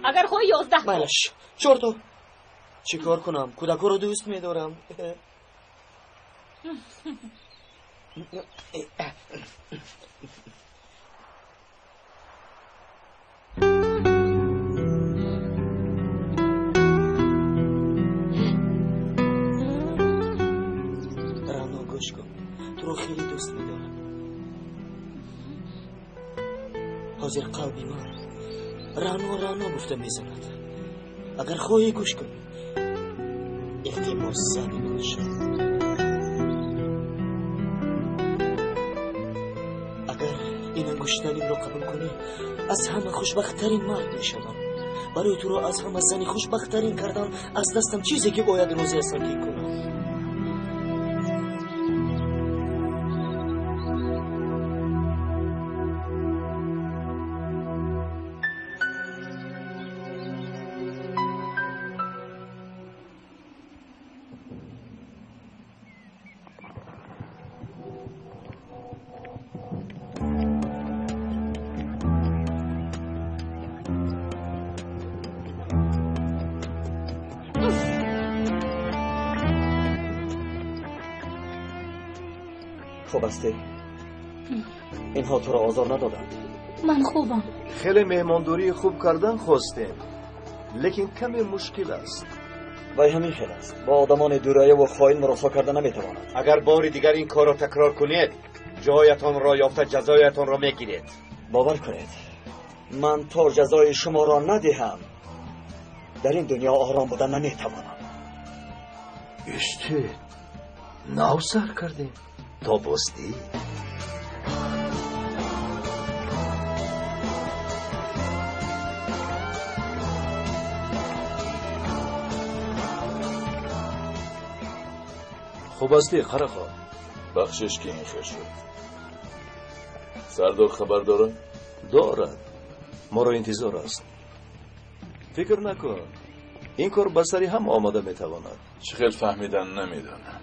агар хоҳӣ, 11. Майлаш, чорто. Чӣ кор кунам, кӯдакҳоро дӯст медорам. Рано, гӯш кун, туро хеле дӯст медорам. Ҳозир қалби ман Рано Рано гуфта мезанад. Агар хоҳӣ, гӯш кун, илтимос, зани ман шав. Агар ин ангуштаримро қабул кунӣ, аз ҳама хушбахттарин мард мешавам. Барои туро аз ҳама зани хушбахттарин кардан аз дастам чизе ки бояд розӣ ҳастам ки кунам. Хуб ҳастӣ? Инҳо туро озор надоданд? Ман хубам. Хеле меҳмондории хуб кардан хостем, лекин каме мушкил аст. Вай ҳамин хел аст. Бо одамони дурайяву хоин муросо карда наметавонад. Агар бори дигар ин корро такрор кунед, ҷоятонро ёфта ҷазоятонро мегиред. Бовар кунед, ман то ҷазои шуморо надиҳам, дар ин дунё ором буда наметавонам. Истед, нав сар кардем. То боздӣ. Хуб ҳастӣ, Қарахон? Бахшиш ки ин хел шуд. Сардор хабар дорад? Дорад. Моро интизор аст. Фикр накун, ин кор ба сари ҳам омада метавонад. Чӣ хел фаҳмидан намедонам.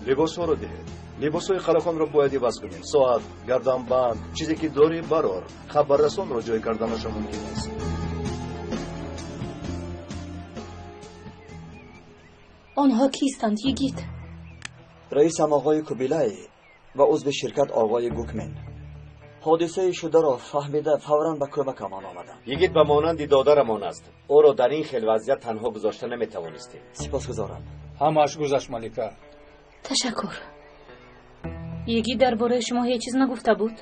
Либосҳоро диҳед. Либосҳои Қарахонро бояд иваз кунем. Соат, гарданбанд, чизе ки дорӣ барор. Хабаррасонро ҷой карданаша мумкин аст. Онҳо кистанд, Йигит? Раисам оғои Кубилай ва узви ширкат оғои Гукмен. Ҳодисаи шударо фаҳмида фавран ба кӯмакамон омаданд. Йигит ба монанди додарамон аст. Ӯро дар ин хел вазъият танҳо гузошта наметавонистем. Сипосгузорам. Ҳамааш гузашт, Малика. Ташаккур. Йигит дар бораи шумо ҳеҷ чиз нагуфта буд?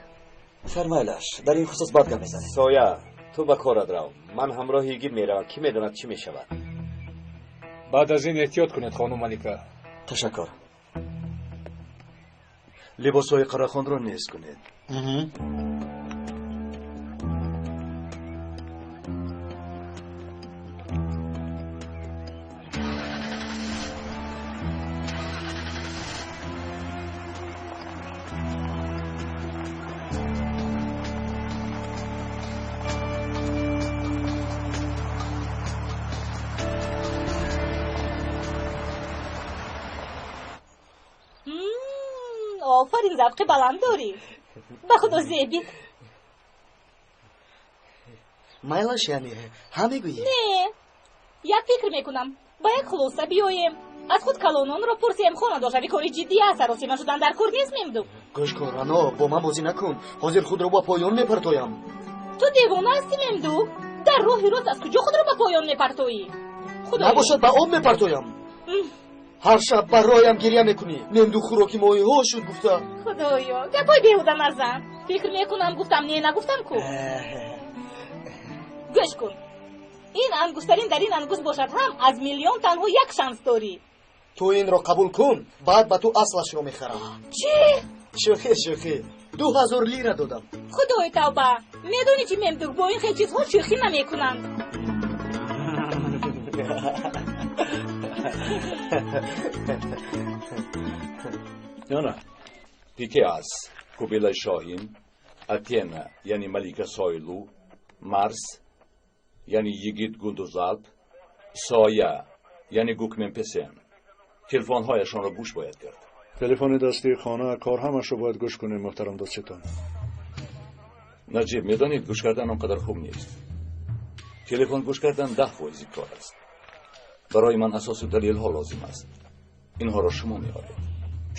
Фармайлаш, дар ин хусус бад гап мезанем. Соя, ту ба корат рав. Ман ҳамроҳи Йигит меравам. Кӣ медонад чӣ мешавад? Баъд аз ин эҳтиёт кунед, хонум Малика. Ташаккур. Либосҳои Қарахонро низ кунед. Офарин, завқи баланд дорӣ. Ба худо зебид. Майлаш, яъне ҳа мегӯӣ? Не, як фикр мекунам, ба як хулоса биёем. Аз худ калононро пурсем. Хонадоршавӣ кори ҷиддӣ аст, саросима шудан дар кор нест, Мемду. Гӯш кун, Рано, бо ман бозӣ накун. Ҳозир худро ба поён мепартоям. Ту девона ҳастӣ, Мемду? Дар роҳи рост аз куҷо худро ба поён мепартоӣ? Набошад, ба об мепартоям. Ҳар шаб бароям гиря мекунӣ. Мемду хӯроки моҳиҳо шуд гуфта. Худоё, гапҳои беҳуда назан. Фикр мекунам, гуфтам, не, нагуфтам ку. Гӯш кун, ин ангуштарин дар ин ангушт бошад ҳам аз миллион танҳо як шанс дорӣ. Ту инро қабул кун, баъд ба ту аслашро мехарам. Чӣ? Шӯхӣ, шӯхӣ. 2000 лира додам. Худои тавба, медонӣ чӣ, Мемдук, бо ин хел чизҳо шӯхӣ намекунанд. Ё на, Пикеас, Кубилай Шоҳин, Атена, яъне Малика Сойлу, Марс, яъне Йигит Гундузалп, Соя, яъне Гукмен Песен. Телефонҳояшонро гӯш бояд кард. Телефони дастии хона, кор ҳамашро бояд гӯш кунем, муҳтарам додситон. Наҷиб, медонед, гӯш кардан он қадар хуб нест. Телефон гӯш кардан 10% кор аст. Барои ман асосу далелҳо лозим аст. Инҳоро шумо меоред.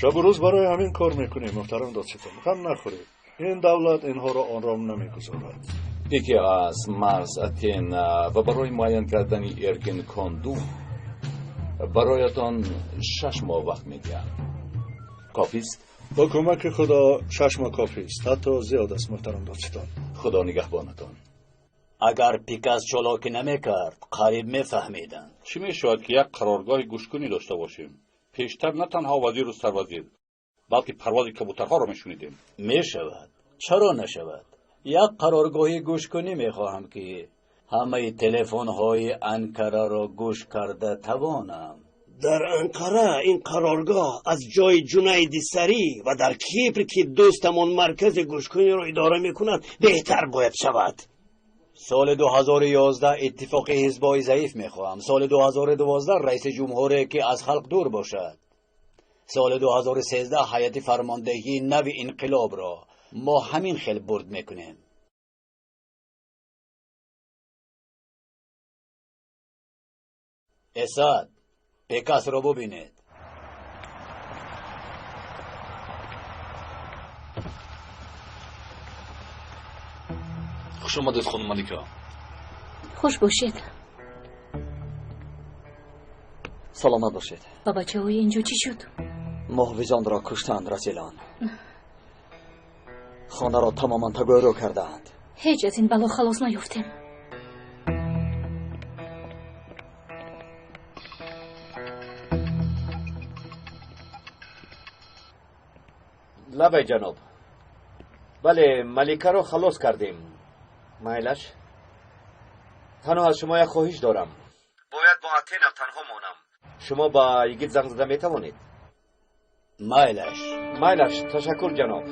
Шабу рӯз барои ҳамин кор мекунем, муҳтарам додситон. Ғам нахӯред. Ин давлат инҳоро ором намегузорад. Яке аз Марс, Атена ва барои муайян кардани Эркин Кондум бароятон 6 моҳ вақт медиҳам. Кофист? Бо кӯмаки Худо 6 моҳ кофист, ҳатто зиёд аст, муҳтарам додситон. Худо нигаҳбонатон. Агар Пикас чолокӣ намекард, қариб мефаҳмиданд. Чӣ мешавад, ки як қароргоҳи гӯшкунӣ дошта бошем? Пештар на танҳо вазиру сарвазир, балки парвози кабутарҳоро мешунидем. Мешавад. Чаро нашавад? Як қароргоҳи гӯшкунӣ мехоҳам, ки ҳамаи телефонҳои Анкараро гӯш карда тавонам. Дар Анқара ин қароргоҳ аз ҷои Ҷунайди Сарӣ ва дар Кипр, ки дӯстамон маркази гӯшкуниро идора мекунад, беҳтар бояд шавад. Соли 2011 иттифоқи ҳизбҳои заиф мехоҳам. Соли 2012 раиси ҷумҳуре, ки аз халқ дур бошад. Соли 2013 ҳайати фармондеҳии нави инқилобро мо ҳамин хел бурд мекунем. Эсад, Пекасро бубинед. Хуш омадед, хонум Малика. Хуш бошед. Саломат бошед. Ба бачаҳои инҷо чӣ шуд? Муҳофизонро куштанд, расилон. Хонаро тамоман тагӯйрӯ кардаанд. Ҳеҷ аз ин бало халос наёфтем. Лабай, ҷаноб. Бале, Маликаро халос кардем. Майлаш, танҳо аз шумо як хоҳиш дорам. Бояд бо Атена танҳо монам. Шумо ба Йигит занг зада метавонед? Майлаш. Майлаш, ташаккур, ҷаноб.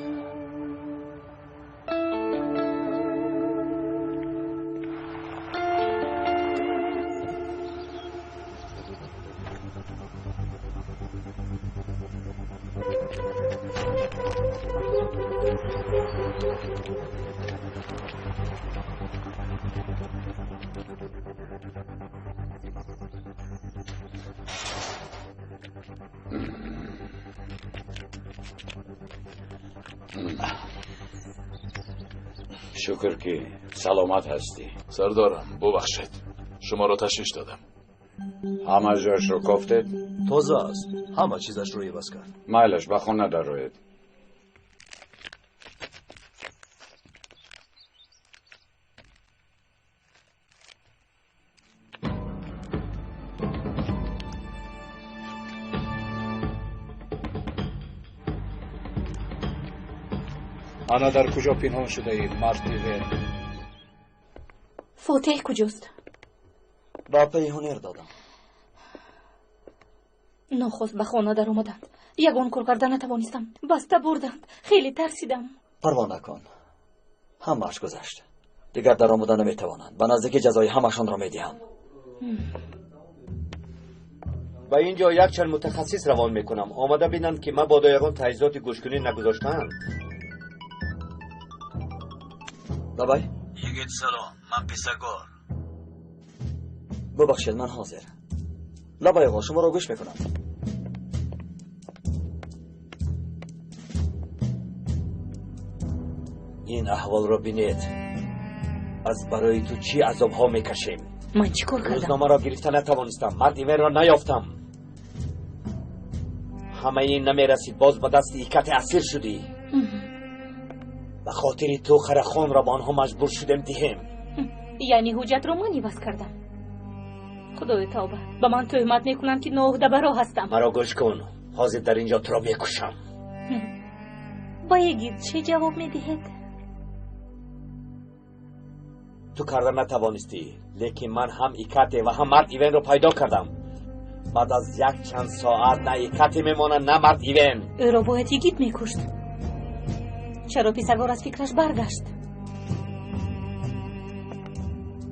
Шукр, ки саломат ҳастӣ. Сардорам, бубахшед, шуморо ташвиш додам. Ҳама ҷояшро кофтед? Тоза аст, ҳама чизашро иваз кард. Майлаш, ба хона дароед. Ана дар куҷо пинҳон шудаӣ, марди вен? Фотеҳ куҷост? Ба пайи ҳунер додам. Нохост ба хона даромаданд. Ягон кор карда натавонистам. Баста бурданд. Хеле тарсидам. Парво накун, ҳамааш гузашт. Дигар даромада наметавонанд. Ба наздикӣ ҷазои ҳамашонро медиҳам. Ба ин ҷо якчанд мутахассис равон мекунам. Омада бинанд, ки мабодо ягон таҷҳизоти гӯшкунӣ нагузоштаанд. Лабай. Йигит, салом, ман Писагор. Бубахшед, ман ҳозир. Лабай оғо, шуморо гӯш мекунам. Ин аҳволро бинед. Аз барои ту чӣ азобҳо мекашем. Ман чӣ кор кардам? Рӯзномаро гирифта натавонистам. Марди верро наёфтам. Ҳамаи ин намерасид, боз ба дасти икате асир шудӣ. Ба хотири ту харахонро ба онҳо маҷбур шудем диҳем. Яъне ҳуҷҷатро ман иваз кардам. Худои тавба, ба ман тӯҳмат мекунанд, ки ноуҳдабаро ҳастам. Маро гӯш кун, ҳозир дар ин ҷо туро мекушам. Ба Йигит чӣ ҷавоб медиҳед? Ту карда натавонистӣ, лекин ман ҳам Икате ва ҳам мард Ивенро пайдо кардам. Баъд аз якчанд соат на Икате мемонад, на мард Ивен. Ӯро бояд Йигит мекушт. Чаро Писагор аз фикраш баргашт?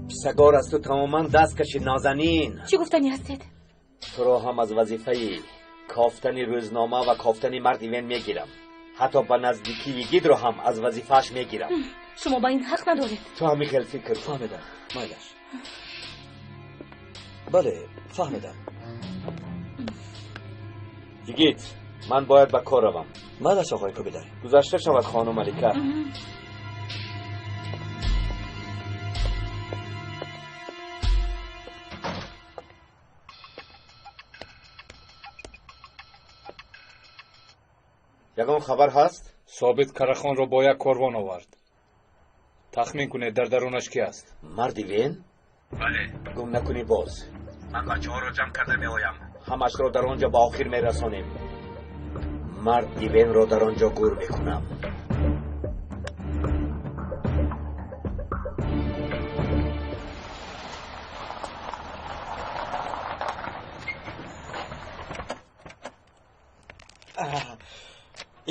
Писагор аз ту тамоман даст кашид, нозанин. Чӣ гуфтанӣ ҳастед? Туро ҳам аз вазифаи кофтани рӯзнома ва кофтани мард Ивен мегирам. Ҳатто ба наздикии Йигитро ҳам аз вазифааш мегирам. Шумо ба ин ҳақ надоред. Ту ҳамин хел фикр. Фаҳмидам, майлаш. Бале, фаҳмидам. Йигит, ман бояд ба кор равам. Майлаш, оқои Кубилай. Гузашта шавад, хонум Малика. Ягон хабар ҳаст? Собит Карахонро бо як корвон овард. Тахмин кунед, дар дарунаш ки аст? Марди Вен? Бале. Гум накунӣ боз. Ман бачаҳоро ҷамъ карда меоям. Ҳамашро дар он ҷо ба охир мерасонем. Марди Венро дар он ҷо гур мекунам.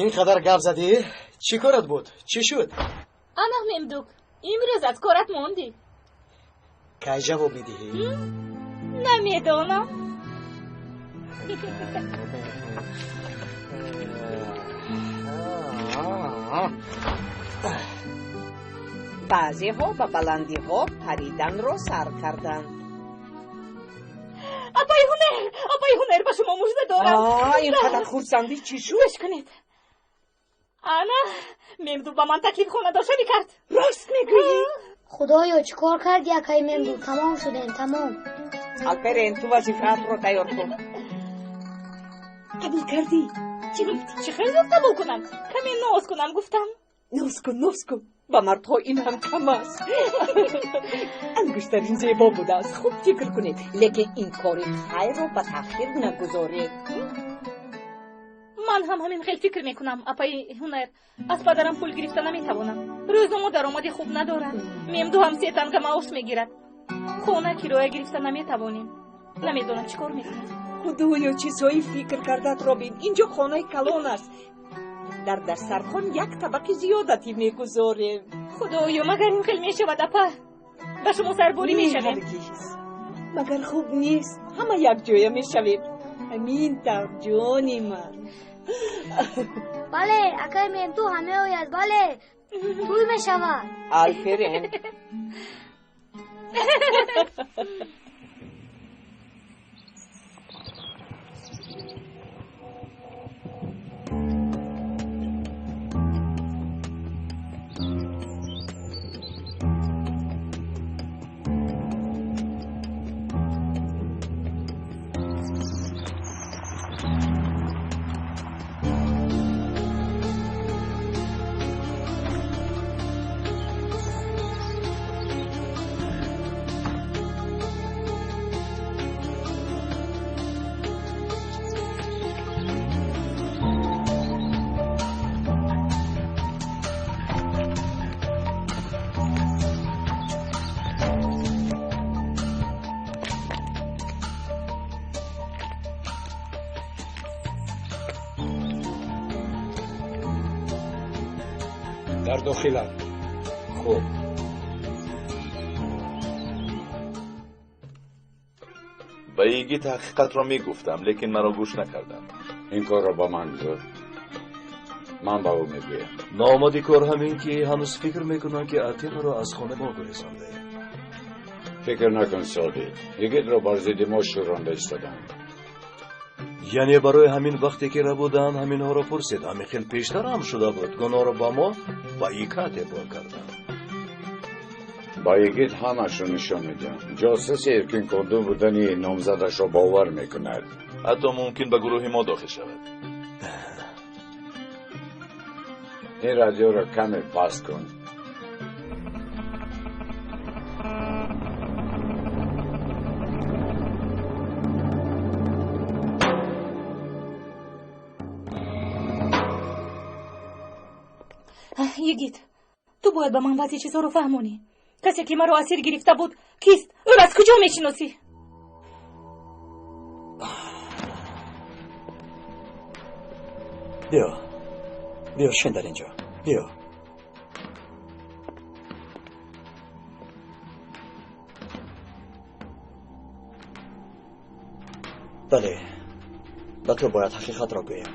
Ин қадар гап задӣ? Чӣ корат буд? Чӣ шуд? Ана Мемдук, имрӯз аз корат мондӣ. Кай ҷавоб медиҳӣ? Намедонам. Баъзеҳо ба баландиҳо париданро сар карданд. Апаи ҳунар, апаи ҳунар, ба шумо мужда дорам. Ин қадар хурсандӣ чӣ шуд? Гӯш кунед. Ана, Мемду ба ман таклиф хонадоршавӣ кард. Рост мегӯӣ? Худоё, чӣ кор карди, акаи Мемду? Тамом шудем, тамом. Алперен, ту вазифаатро тайёр кун. Қабул кардӣ? Чӣ гуфтӣ? Чӣ хел зуд қабул кунам? Каме ноз кунам гуфтам. Ноз кун, ноз кун. Ба мардҳо ин ҳам кам аст. Ангуштарин зебо будааст. Хуб фикр кунед, лекин ин кори хайрро ба таъхир нагузоред. Ман ҳам ҳамин хел фикр мекунам, апаи ҳунар. Аз падарам пул гирифта наметавонам. Рӯзнома даромади хуб надорад. Мемду ҳам 3 танга маош мегирад. Хона кироя гирифта наметавонем. Намедонам чӣ кор мекунам. Худоё, чизҳои фикр кардаатро бин. Инҷо хонаи калон аст. Дар дастархон як табақи зиёдатӣ мегузорем. Худоё, магар ин хел мешавад, апа? Ба шумо сарборӣ мешавем. Ҳаргиз. Магар хуб нест? Ҳама якҷоя мешавем. Амин тавр, ҷони ман. Бале, акаи Мемду ҳам меояд, бале. Тӯй мешавад. Алферен. Дар дохилам. Хуб. Ба йигит ҳақиқатро мегуфтам, лекин маро гӯш накарданд. Ин корро ба ман гузор. Ман ба ӯ мегӯям. Номади кор ҳамин ки ҳанӯз фикр мекунанд ки Атенаро аз хона мо гурезондаем. Фикр накун, Собит. Йигитро бар зидди мо шӯронда истоданд. Яъне барои ҳамин вақте ки рабуданд, ҳаминҳоро пурсид. Ҳамин хел пештар ҳам шуда буд. Гуноҳро ба мо ба Икате бор карданд. Ба йигит ҳамашро нишон медиҳам. Ҷосуси Эркин Конду будани номзадашро бовар мекунад. Ҳатто мумкин ба гурӯҳи мо дохил шавад. Ин радиоро каме паст кун. Йигит, ту бояд ба ман баъзе чизҳоро фаҳмонӣ. Касе ки маро асир гирифта буд кист? Ӯро аз куҷо мешиносӣ? Биё, биё, шин дар инҷо, биё. Бале, ба ту бояд ҳақиқатро гӯям.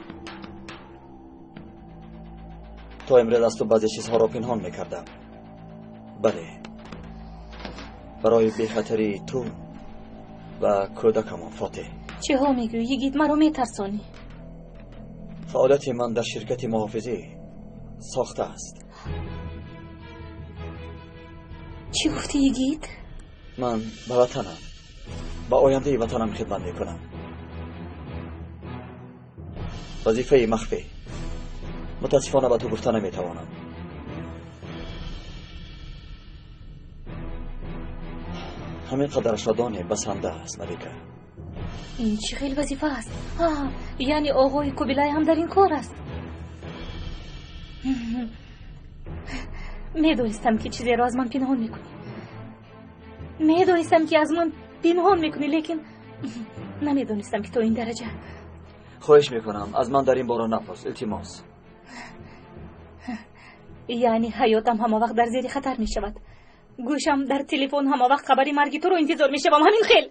То имрӯз аз ту баъзе чизҳоро пинҳон мекардам. Бале, барои бехатарии ту ва кӯдакамон Фотеҳ. Чиҳо мегӯӣ, йигит? Маро метарсонӣ. Фаъолияти ман дар ширкати муҳофизӣ сохта аст. Чӣ гуфтӣ, йигит? Ман ба ватанам, ба ояндаи ватанам хидмат мекунам. Вазифаи махфӣ. Мутаассифона ба ту гуфта наметавонам. Ҳамин қадарашро донӣ басанда аст, Малика. Ин чӣ хел вазифа аст? Яъне оғои Кубилай ҳам дар ин кор аст. Медонистам, ки чизеро аз ман пинҳон мекунӣ. Медонистам, ки аз ман пинҳон мекунӣ, лекин намедонистам, ки то ин дараҷа. Хоҳиш мекунам, аз ман дар ин бора напурс, илтимос. Яъне ҳаётам ҳама вақт дар зери хатар мешавад. Гӯшам дар телефон ҳама вақт хабари марги туро интизор мешавам. Ҳамин хел?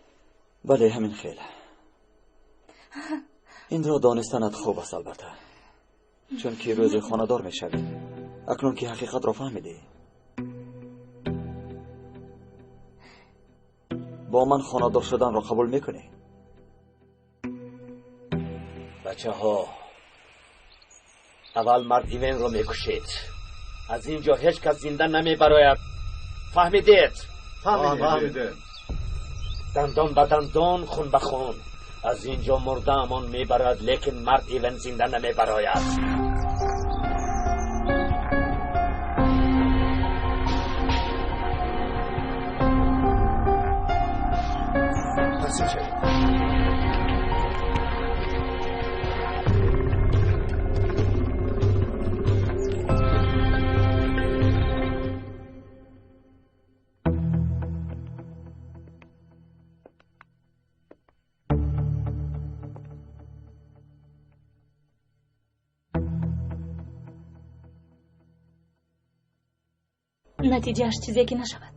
Бале, ҳамин хел. Инро донистанат хуб аст, албатта, чунки рӯзе хонадор мешавӣ. Акнун ки ҳақиқатро фаҳмидӣ, бо ман хонадор шуданро қабул мекунӣ? Бачаҳо, аввал мард Ивенро мекушед. Аз ин ҷо ҳеҷ кас зинда намебарояд. Фаҳмидед? Фаҳмидем. Дандон ба дандон, хун ба хун. Аз ин ҷо мурдаамон мебарад, лекин мард Ивен зинда намебарояд. Натиҷааш чизе ки нашавад.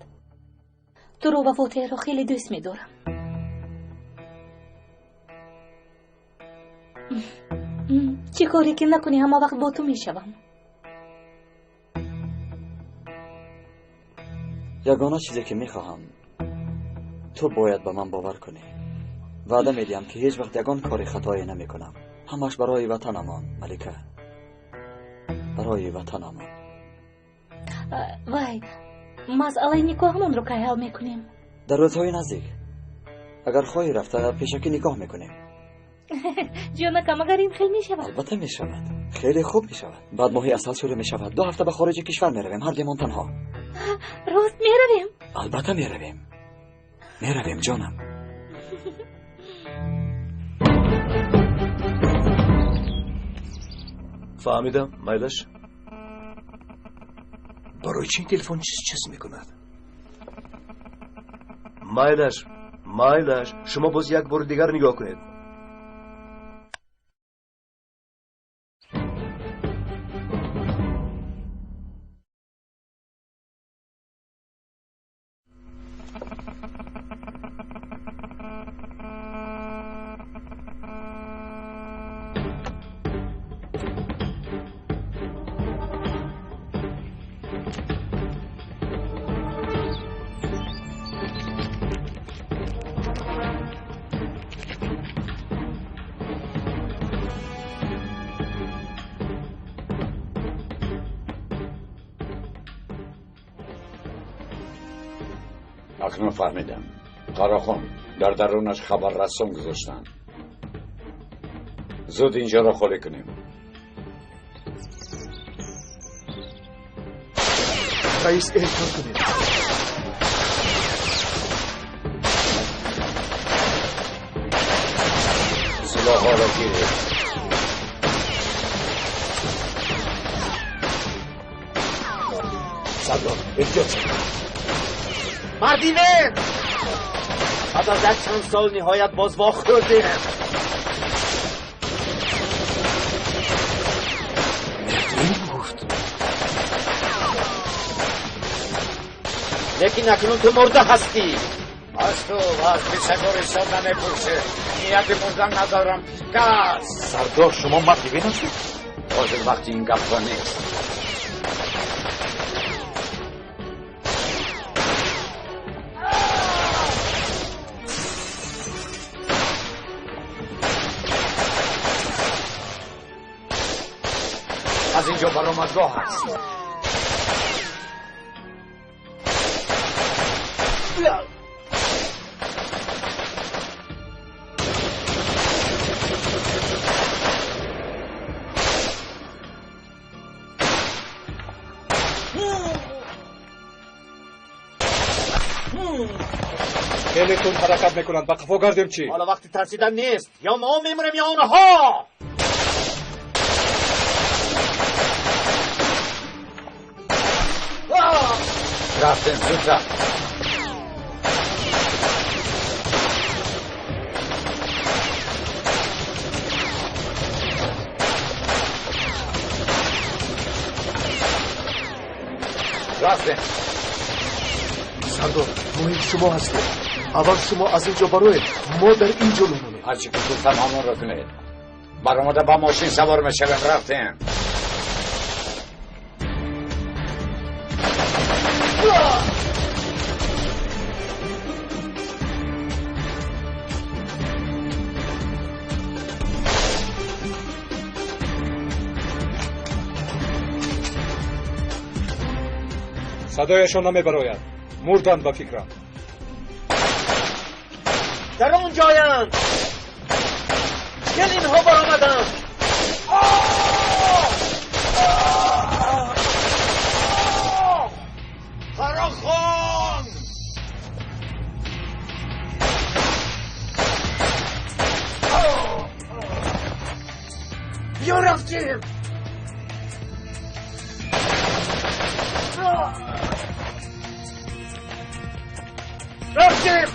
Туро ва Фотеҳро хеле дӯст медорам. Чӣ коре ки накунӣ, ҳама вақт бо ту мешавам. Ягона чизе ки мехоҳам, ту бояд ба ман бовар кунӣ. Ваъда медиҳам, ки ҳеҷ вақт ягон кори хатое намекунам. Ҳамаш барои ватанамон, Малика, барои ватанамон. Вай, масъалаи никоҳамонро кай ҳал мекунем? Дар рӯзҳои наздик. Агар хоҳӣ, рафта пешакӣ никоҳ мекунем. Ҷонакам, агар ин хел мешавад? Албатта мешавад, хеле хуб мешавад. Баъд моҳи асал шурӯъ мешавад. 2 ҳафта ба хориҷи кишвар меравем, ҳардуямон танҳо. Рост меравем? Албатта меравем, меравем, ҷонам. Фаҳмидам, майлаш. Барои чӣ телефон чиз чиз мекунад? Майлаш, майлаш, шумо боз як бори дигар нигоҳ кунед. Акнун фаҳмидам. Қарахон дар дарунаш хабаррасон гузоштанд. Зуд инҷоро холӣ кунем. Раис, эҳтиёт кунед. Силоҳҳоро гиред. Сардор, эҳтиёт шавед. Мард Ивен! Пас аз як чанд сол ниҳоят боз вохӯрдем. Мардин гуфт. Лекин акнун ту мурда ҳастӣ. Аз ту ва аз писагор ҳисоб намепурсед. Нияти мурдан надорам. Кас! Сардор, шумо мард Ивен ҳастед? Ҳозир вақти ин гапҳо нест. اینجا برآمدگاه است. خیلی تند حرکت میکنند. با قفا گردیم چی؟ حالا وقتی ترسیدن نیست. یا ما میمونیم یا آنها. رفتیم زودتر. رفتیم. سردار، مهم شما هستید. اول شما از اینجا بروید، ما در اینجا میمونیم. هرچی که گفتم همون را کنید. برآمده با ماشین سوار میشویم. رفتیم. صدایشان نمیبراید. مردند به فکرم. در آن جایند. چه اینها برآمدند. فراخان! بیا رفتیم. رفتیم.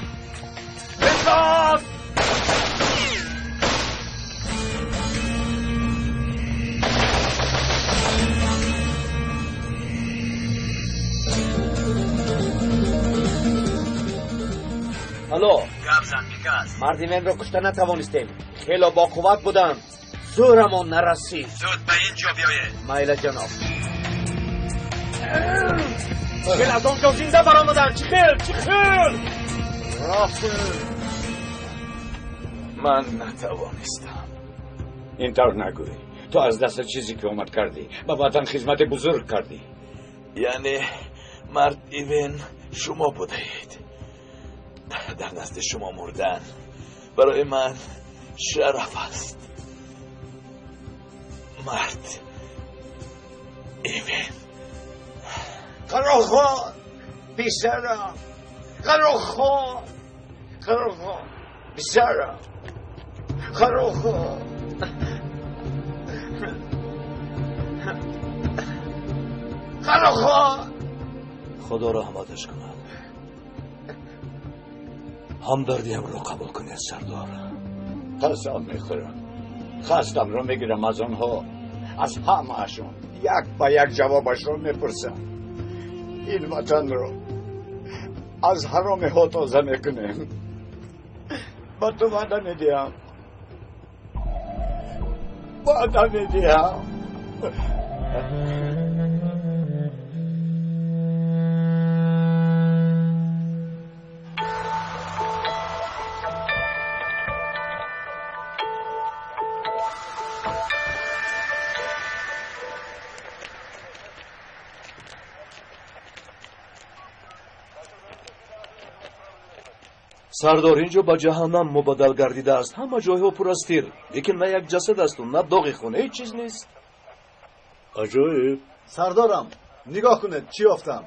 بساز. الو. گپ زن بیکس. مردی من را کشته نتوانستیم. خیلی با قوت بودند. زورمان نرسید. زود به اینجا بیایید. میل جناب. چخیل از آنجا زنده برآمدند. چخیل چخیل. من نتوانستم. اینطور نگوی. تو از دست چیزی که اومد کردی به وطن خدمت بزرگ کردی. یعنی مرد ایون شما بودید. در دست شما مردن برای من شرف است. مرد ایون. قراخان پسرم، قراخان، قراخان پسرم، قراخان. قراخان. خدا رحمتش کند. همدردیم رو قبول کنید سردار. قسم میخورم، خستم رو میگیرم از آنها، از همه‌شون یک به یک جوابش رو میپرسم. این وطن رو از حرام ها تازه میکنیم. با تو وعده میدیم، وعده میدیم. سردار، اینجا با جهنم مبادل گردیده است. همه جایها پر از تیر، لیکن نه یک جسد است و نه داغ خونه، هیچ چیز نیست. عجایب. سردارم نگاه کنید چی یافتم.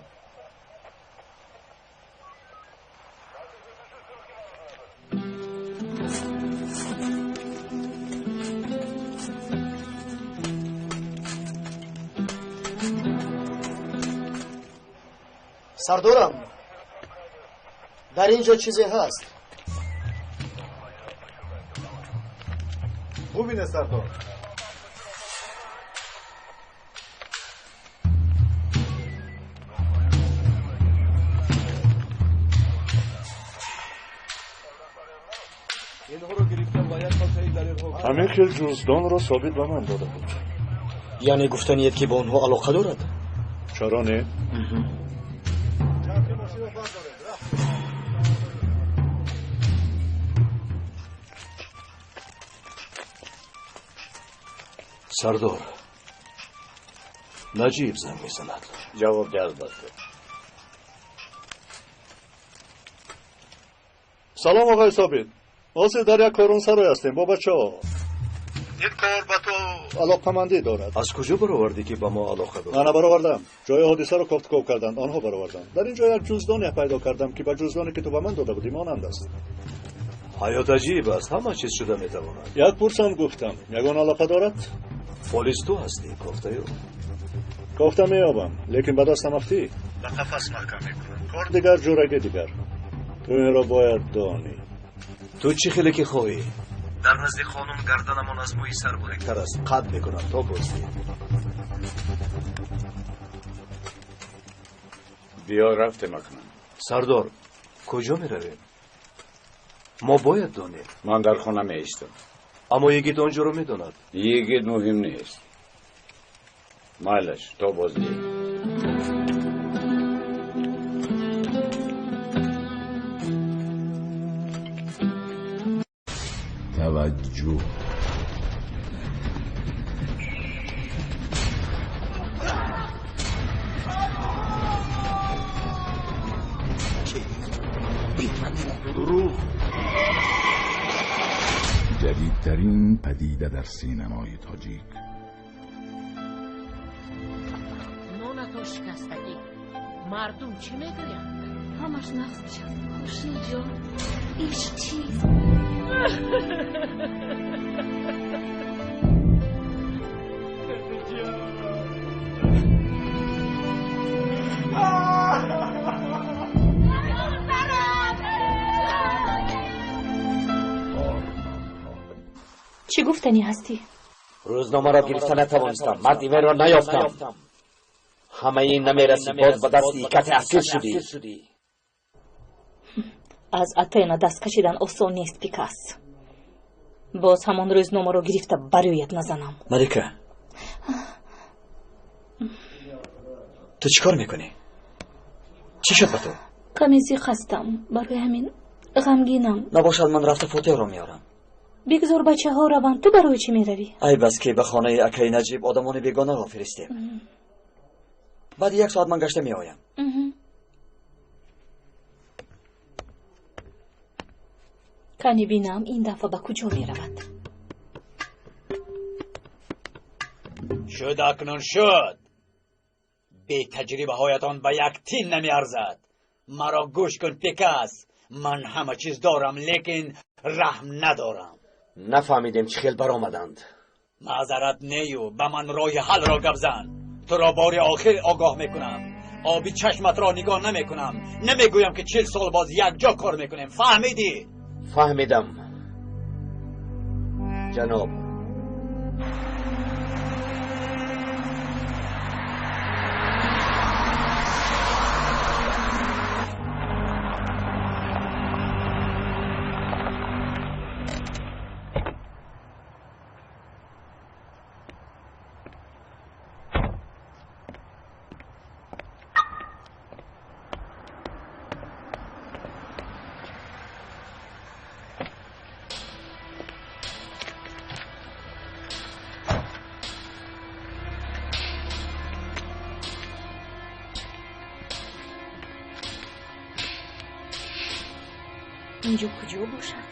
سردارم، در اینجا چیزی هست. ببینه سردار. همین که جزدان را ثابت به من داده بود. یعنی گفتنیت که با آنها علاقه دارد؟ چرا نه؟ سردار، Наҷиб занг мезанад. Ҷавоб деҳ албатта. Салом оғои Собит. Ҳозир дар як корвонсарой ҳастем бо бачаҳо. Ин кор ба ту алоқамандӣ дорад. Аз куҷо баровардӣ ки ба мо алоқа дорад? Мана баровардам. Ҷои ҳодисаро кофтуков карданд, онҳо бароварданд. Дар ин ҷо як ҷуздоне пайдо кардам ки ба ҷуздоне ки ту ба ман дода будӣ монанд аст. Ҳаёт аҷиб аст, ҳама чиз шуда метавонад. Як пурсам гуфтам, ягон алоқа дорад? Полис ту ҳастӣ, кофтаю. Кофта меёбам, лекин ба дастам афтӣ. Ба қафас маҳкам мекунам. Кор дигар, ҷураги дигар. Ту инро бояд донӣ. Ту чӣ хеле ки хоҳӣ? Дар назди қонун гарданамон аз мӯи сар буриктар аст. Қад мекунам то боздид. Биё рафтем акнун. Сардор, куҷо меравем? Мо бояд донем. Ман дар хона меистам. Аммо йигит он ҷоро медонад. Йигит муҳим нест. Майлаш, то боздид. توجه. دروغ. جدیدترین پدیده در سینمای تاجیک. نونتو شکستگی مردم چی میگویند؟ همش نقص میشد. خوشی جان، عشق چیست؟ Чӣ гуфтанӣ ҳастӣ? Рӯзномаро гирифта натавонистам, марди веро наёфтам. Ҳамаи ин намерасид, боз ба дасти икате асир шудӣ. Аз Атена даст кашидан осон нест, Пикас. Боз ҳамон рӯзномаро гирифта бароят назанам. Малика, ту чӣ кор мекунӣ? Чӣ шуд ба ту? Каме зиқ ҳастам, барои ҳамин ғамгинам. Набошад, ман рафта фотиҳро меорам. Бигзор бачаҳо раванд, ту барои чӣ меравӣ? Айб аст ки ба хонаи акаи Наҷиб одамони бегонаро фиристем. Баъди як соат ман гашта меоям. Кани бинам ин дафъа ба куҷо меравад. Шуд акнун шуд. Бетаҷрибаҳоятон ба як тин намеарзад. Маро гӯш кун, Пикас. Ман ҳама чиз дорам, лекин раҳм надорам. Нафаҳмидем чӣ хел баромаданд. Маъзарат нею, ба ман роҳи ҳалро гап зан. Туро бори охир огоҳ мекунам. Оби чашматро нигоҳ намекунам. Намегӯям ки 40 сол боз якҷо кор мекунем. Фаҳмидӣ? Фаҳмидам, ҷаноб. Инҷо куҷо бошад?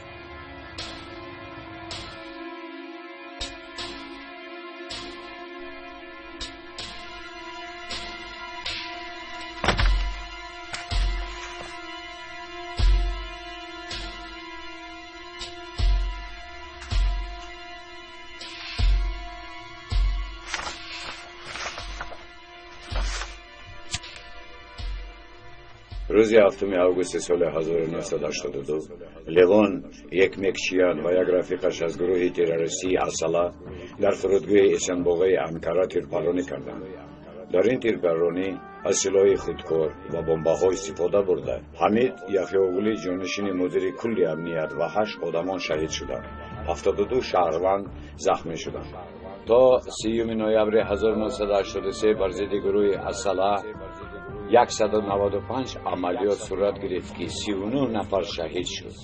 Рӯзи 7 августи соли 1982 Левон Екмекчиян ва як рафиқаш аз гурӯҳи террористии Асала дар фурудгоҳи Эсенбоғаи Анкара тирпарронӣ карданд. Дар ин тирпарронӣ аз силоҳи худкор ва бомбаҳо истифода бурда, Ҳамид Яхёғулӣ ҷонишини мудири кулли амният ва 8 одамон шаҳид шуданд. 72 шаҳрванд захмӣ шуданд. То 30 ноябри 1983 бар зидди гурӯҳи Асала 195 амалиёт сурат гирифт ки 39 нафар шаҳид шуд.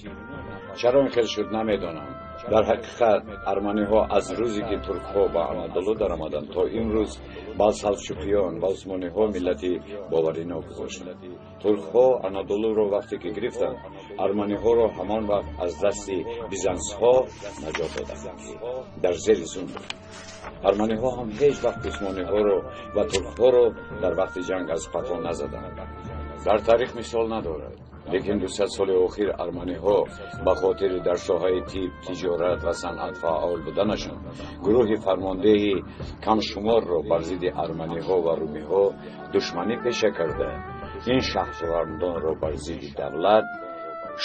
Чаро ин хел шуд намедонам. Дар ҳақиқат арманиҳо аз рӯзе ки туркҳо ба Анадолу даромаданд то имрӯз ба салҷуқиён ва усмониҳо миллати боварино гузоштанд. Туркҳо Анадолуро вақте ки гирифтанд, арманиҳоро ҳамон вақт аз дасти бизансҳо наҷот доданд, ки дар зери зулм буданд. Арманиҳо ҳам ҳеҷ вақт усмониҳоро ва туркҳоро дар вақти ҷанг аз қафо назаданд. Дар таърих мисол надорад. Лекин 200 соли охир арманиҳо ба хотири дар соҳаи тиб, тиҷорат ва санъат фаъол буданашон гурӯҳи фармондеҳи камшуморро бар зидди арманиҳо ва румиҳо душманӣ пеша карда, ин шаҳрвандонро бар зидди давлат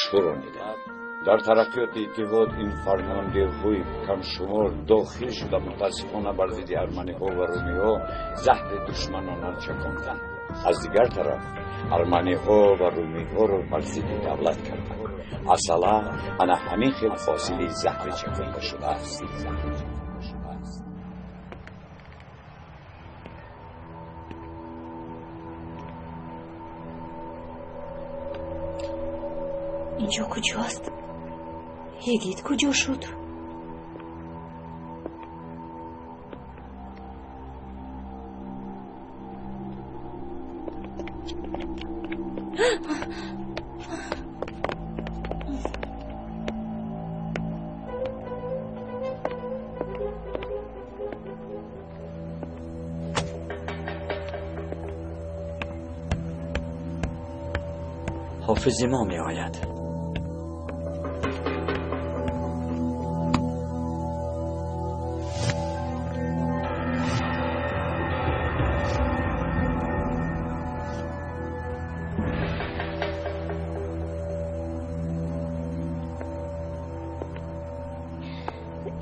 шӯрониданд. Дар тараққиёти иттиҳод ин фармондеҳҳои камшумор дохил шуда мутаассифона бар зидди арманиҳо ва румиҳо заҳри душманона чаконданд. Аз дигар тараф арманиҳо ва румиҳоро бар зидди давлат карданд. Асала ана ҳамин хел ҳосили заҳри чаконда шудааст. Инҷо куҷост? Йигит куҷо шуд? ҳофизи мо меояд.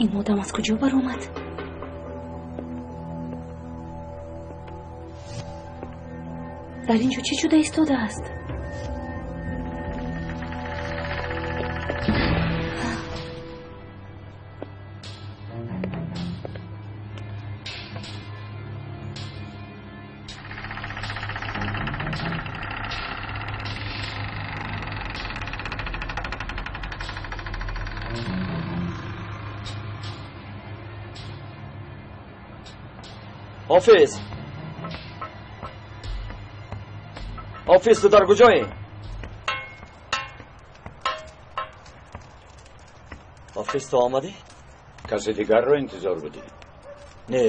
Ин одам аз куҷо баромад? Дар ин ҷо чӣ шуда истодааст? ҳофиз, ҳофиз, ту дар куҷоӣ? Ҳофиз, ту омадӣ? Касе дигарро интизор будӣ? Не.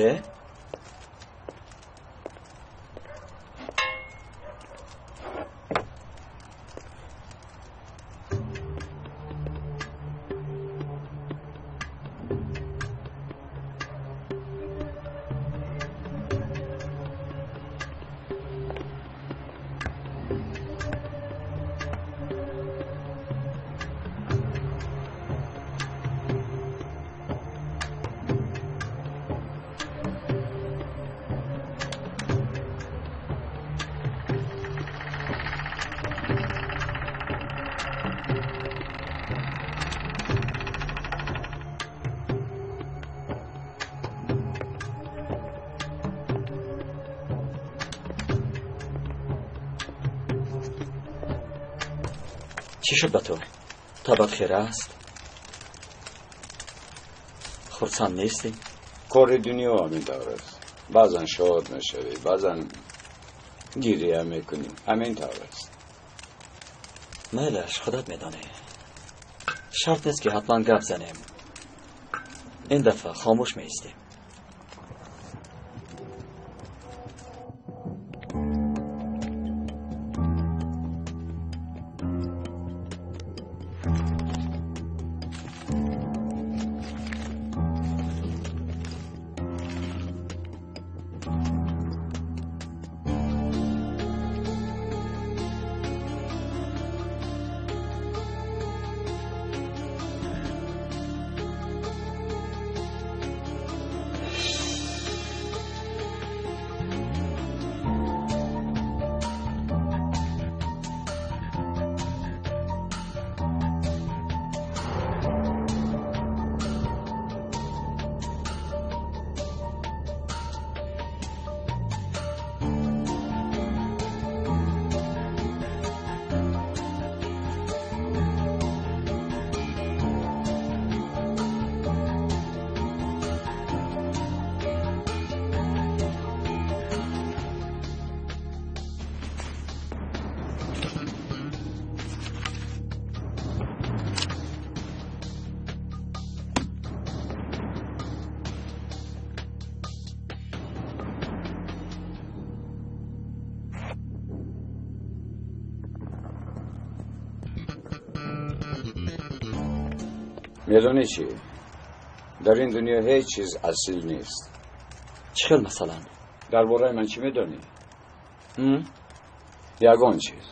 Чӣ шуд ба ту? Табат хира аст? Хурсанд нестӣ? Кори дунё ҳамин тавр аст. Баъзан шод мешавӣ, баъзан гирия мекунӣ. Ҳамин тавр аст. Майлаш, худат медонӣ. Шарт нест ки ҳатман гап занем. Ин дафъа хомӯш меистем. Медонӣ чӣ? Дар ин дунё ҳеҷ чиз асил нест. Чӣ хел масалан? Дар бораи ман чӣ медонӣ? Ягон чиз.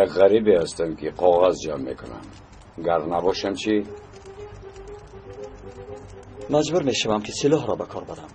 Як ғарибе ҳастам, ки коғаз ҷамъ мекунам. Гар набошам чӣ? Маҷбур мешавам, ки силоҳро ба кор барам.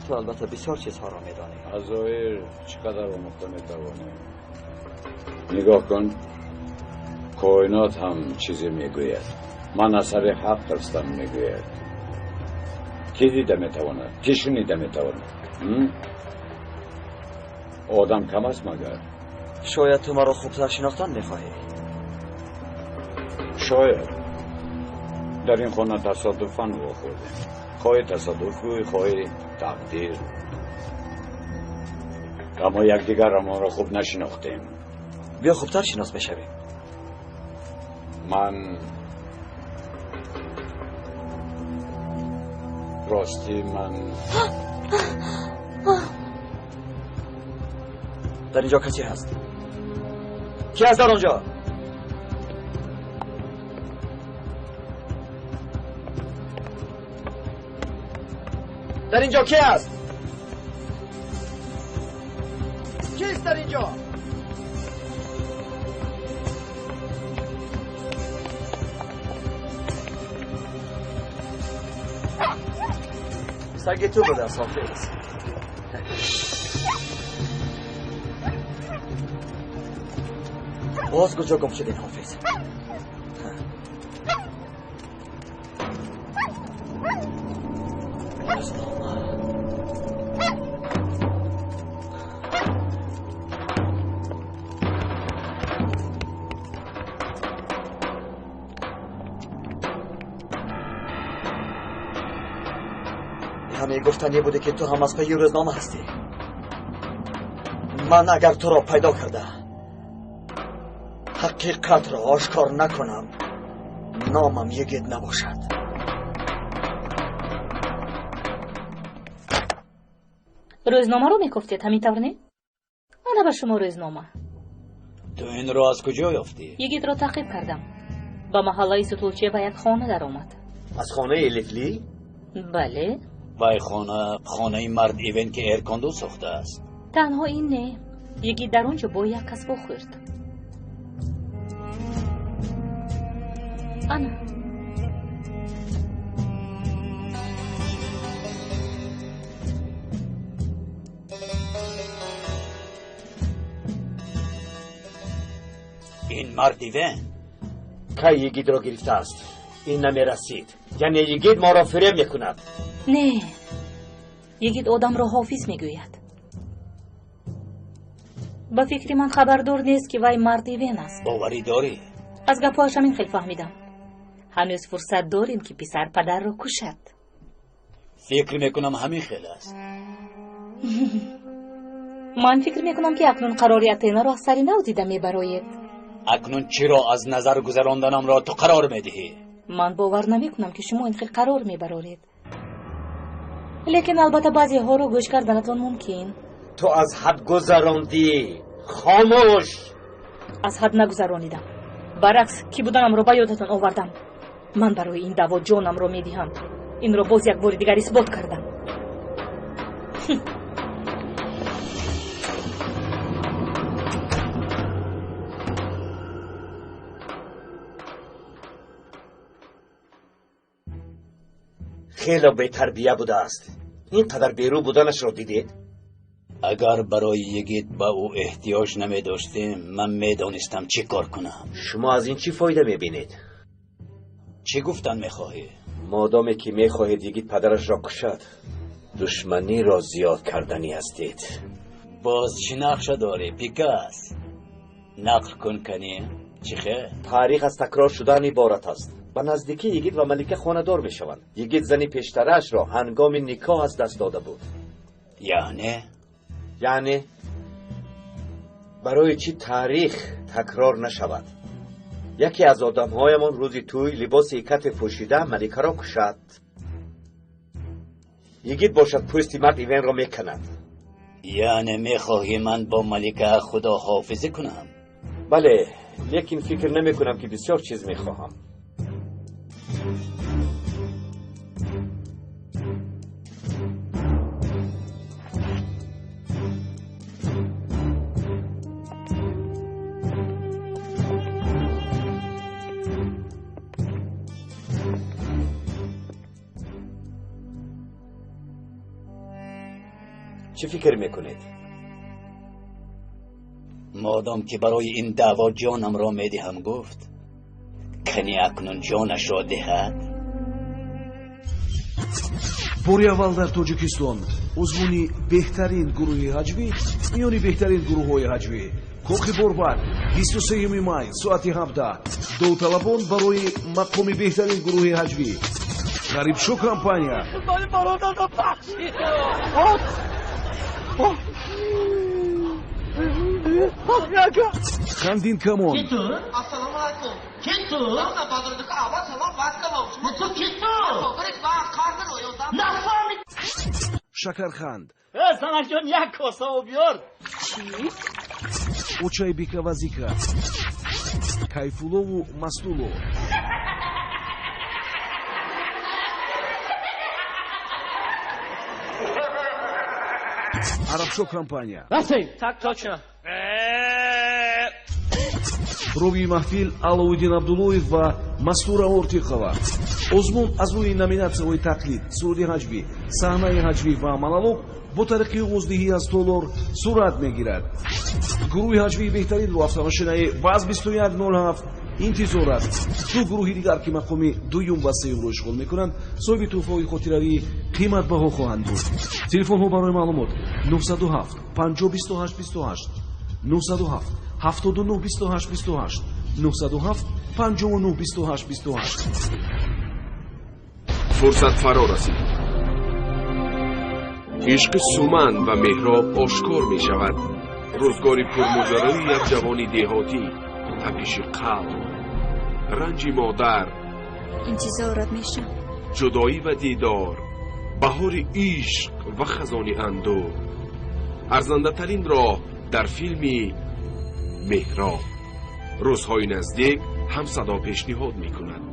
تو البته بسیار چیزها را میدانی. از ظاهر چقدر آموخته میتوانیم. نگاه کن، کائنات هم چیزی میگوید. من اثر حق هستم میگوید. کی دیده میتواند؟ کی شنیده میتواند؟ آدم کم است مگر؟ شاید تو مرا خوبتر شناختن میخواهی. شاید. در این خانه تصادفاً واخوردیم. خواهی تصادف گوی، خواهی تقدیر. اما یکدیگر ما را خوب نشناختیم. بیا خوبتر شناس بشویم. من راستی من در اینجا کسی هست؟ کی هست در آنجا؟ در اینجا کی است؟ کیست در اینجا؟ سگ تو بوده است حافظ. باز کجا گم شد این حافظ؟ همه گفتنی بوده که تو هم از پی روزنامه هستی. من اگر تو را پیدا کرده حقیقت را آشکار نکنم، نامم یگید نباشد. روزنامه رو میگفتید همینطور نه؟ آنها به شما روزنامه. تو این رو از کجا یافتی؟ یگید را تعقیب کردم. به محله ستولچه به یک خانه در آمد. از خانه الفلی؟ بله. وای خانه مرد ایون که ارکاندو ساخته است. تنها این نه، یکی در اونجا با یک کس بخورد. انا این مرد ایون کی یگید را گرفته است؟ این نمیرسید، یعنی یگید ما را فریب میکند. نه، یگید آدم را حافظ میگوید. به فکر من خبردار نیست که وی مرد ایون است. باوری داری؟ از گپهاش همین خیلی فهمیدم. هنوز فرصت داریم که پسر پدر را کشد. فکر میکنم همین خیلی است. من فکر میکنم که اکنون قرار اتینا را از سر نو دیده میبرایید. اکنون چرا از نظر گذراندنم را تو قرار میدهی؟ من باور نمیکنم که شما این خیلی قرار میبرارید. لیکن البته بعضی ها رو گوش کردنتون ممکن. تو از حد گذراندی. خاموش. از حد نگذرانیدم. برعکس کی بودنم رو به یادتون آوردم. من برای این دعوا جانم رو میدهم. این رو باز یک بار دیگر اثبات کردم. خیلی بی تربیه بوده است. اینقدر بیرو بودنش رو دیدید؟ اگر برای یگید به او احتیاج نمی داشتیم، من می دانستم چی کار کنم. شما از این چی فایده می بینید؟ چی گفتن می خواهی؟ Модоме ки мехоҳед йигит падарашро кушад, душманиро зиёд карданӣ ҳастед. Боз чӣ нақша дорӣ, Пикас? Нақл кун кани, чӣ хел? Таърих аз такрор шудан иборат аст. Ба наздикӣ йигит ва малика хонадор мешаванд. Йигит зани пештараашро ҳангоми никоҳ аз даст дода буд. Яъне? Яъне барои чӣ таърих такрор нашавад? Яке аз одамҳоямон рӯзи тӯй либоси икате пӯшида маликаро кушад. Йигит бошад пӯсти мард Ивенро меканад. Яъне мехоҳӣ ман бо малика худоҳофизӣ кунам? Бале, лекин фикр намекунам ки бисёр чиз мехоҳам. Чӣ фикр мекунед? Модом ки барои ин даъво ҷонамро медиҳам гуфт, кани акнун ҷонашро диҳад? Бори аввал дар Тоҷикистон озмуни беҳтарин гурӯҳи ҳаҷвӣ миёни беҳтарин гурӯҳҳои ҳаҷвӣ Кохи Борбад 23 май соати 17. Довталабон барои мақоми беҳтарин гурӯҳи ҳаҷвӣ Ғарибшо компания, Хандин Камон, Шакарханд, Занакҷон, як коса об биёр. Очайбека Вазика, Кайфуллову Мастулло, Арабшо компания. Так точно. Ровии маҳфил Аловуддин Абдуллоев ва Мастура Ортиқова. Озмун аз рӯи номинатсияҳои тақлид, суруди ҳаҷвӣ, саҳнаи ҳаҷвӣ ва монолог бо тариқи овоздиҳӣ аз толор сурат мегирад. Гурӯҳи ҳаҷвии беҳтаринро автомошинаи ВАЗ 2107 интизор аст. Ду гурӯҳи дигар ки мақоми дуюм ва сеюмро ишғол мекунанд, соҳиби тӯҳфаҳои хотиравии қиматбаҳо хоҳанд буд. Телефонҳо барои маълумот 907 50 28 28, 907 79 28 28, 907 59 28 28. Фурсат фаро расид. Ишқи Суман ва Меҳроб ошкор мешавад. Рӯзгори пурмоҷарои як ҷавони деҳотӣ, тапиши қалб, ранҷи модар, интизорат мешам, ҷудоӣ ва дидор, баҳори ишқ ва хазони андӯҳ. Арзандатарин роҳ дар филми Меҳроб. Рӯзҳои наздик ҳамсадо пешниҳод мекунад.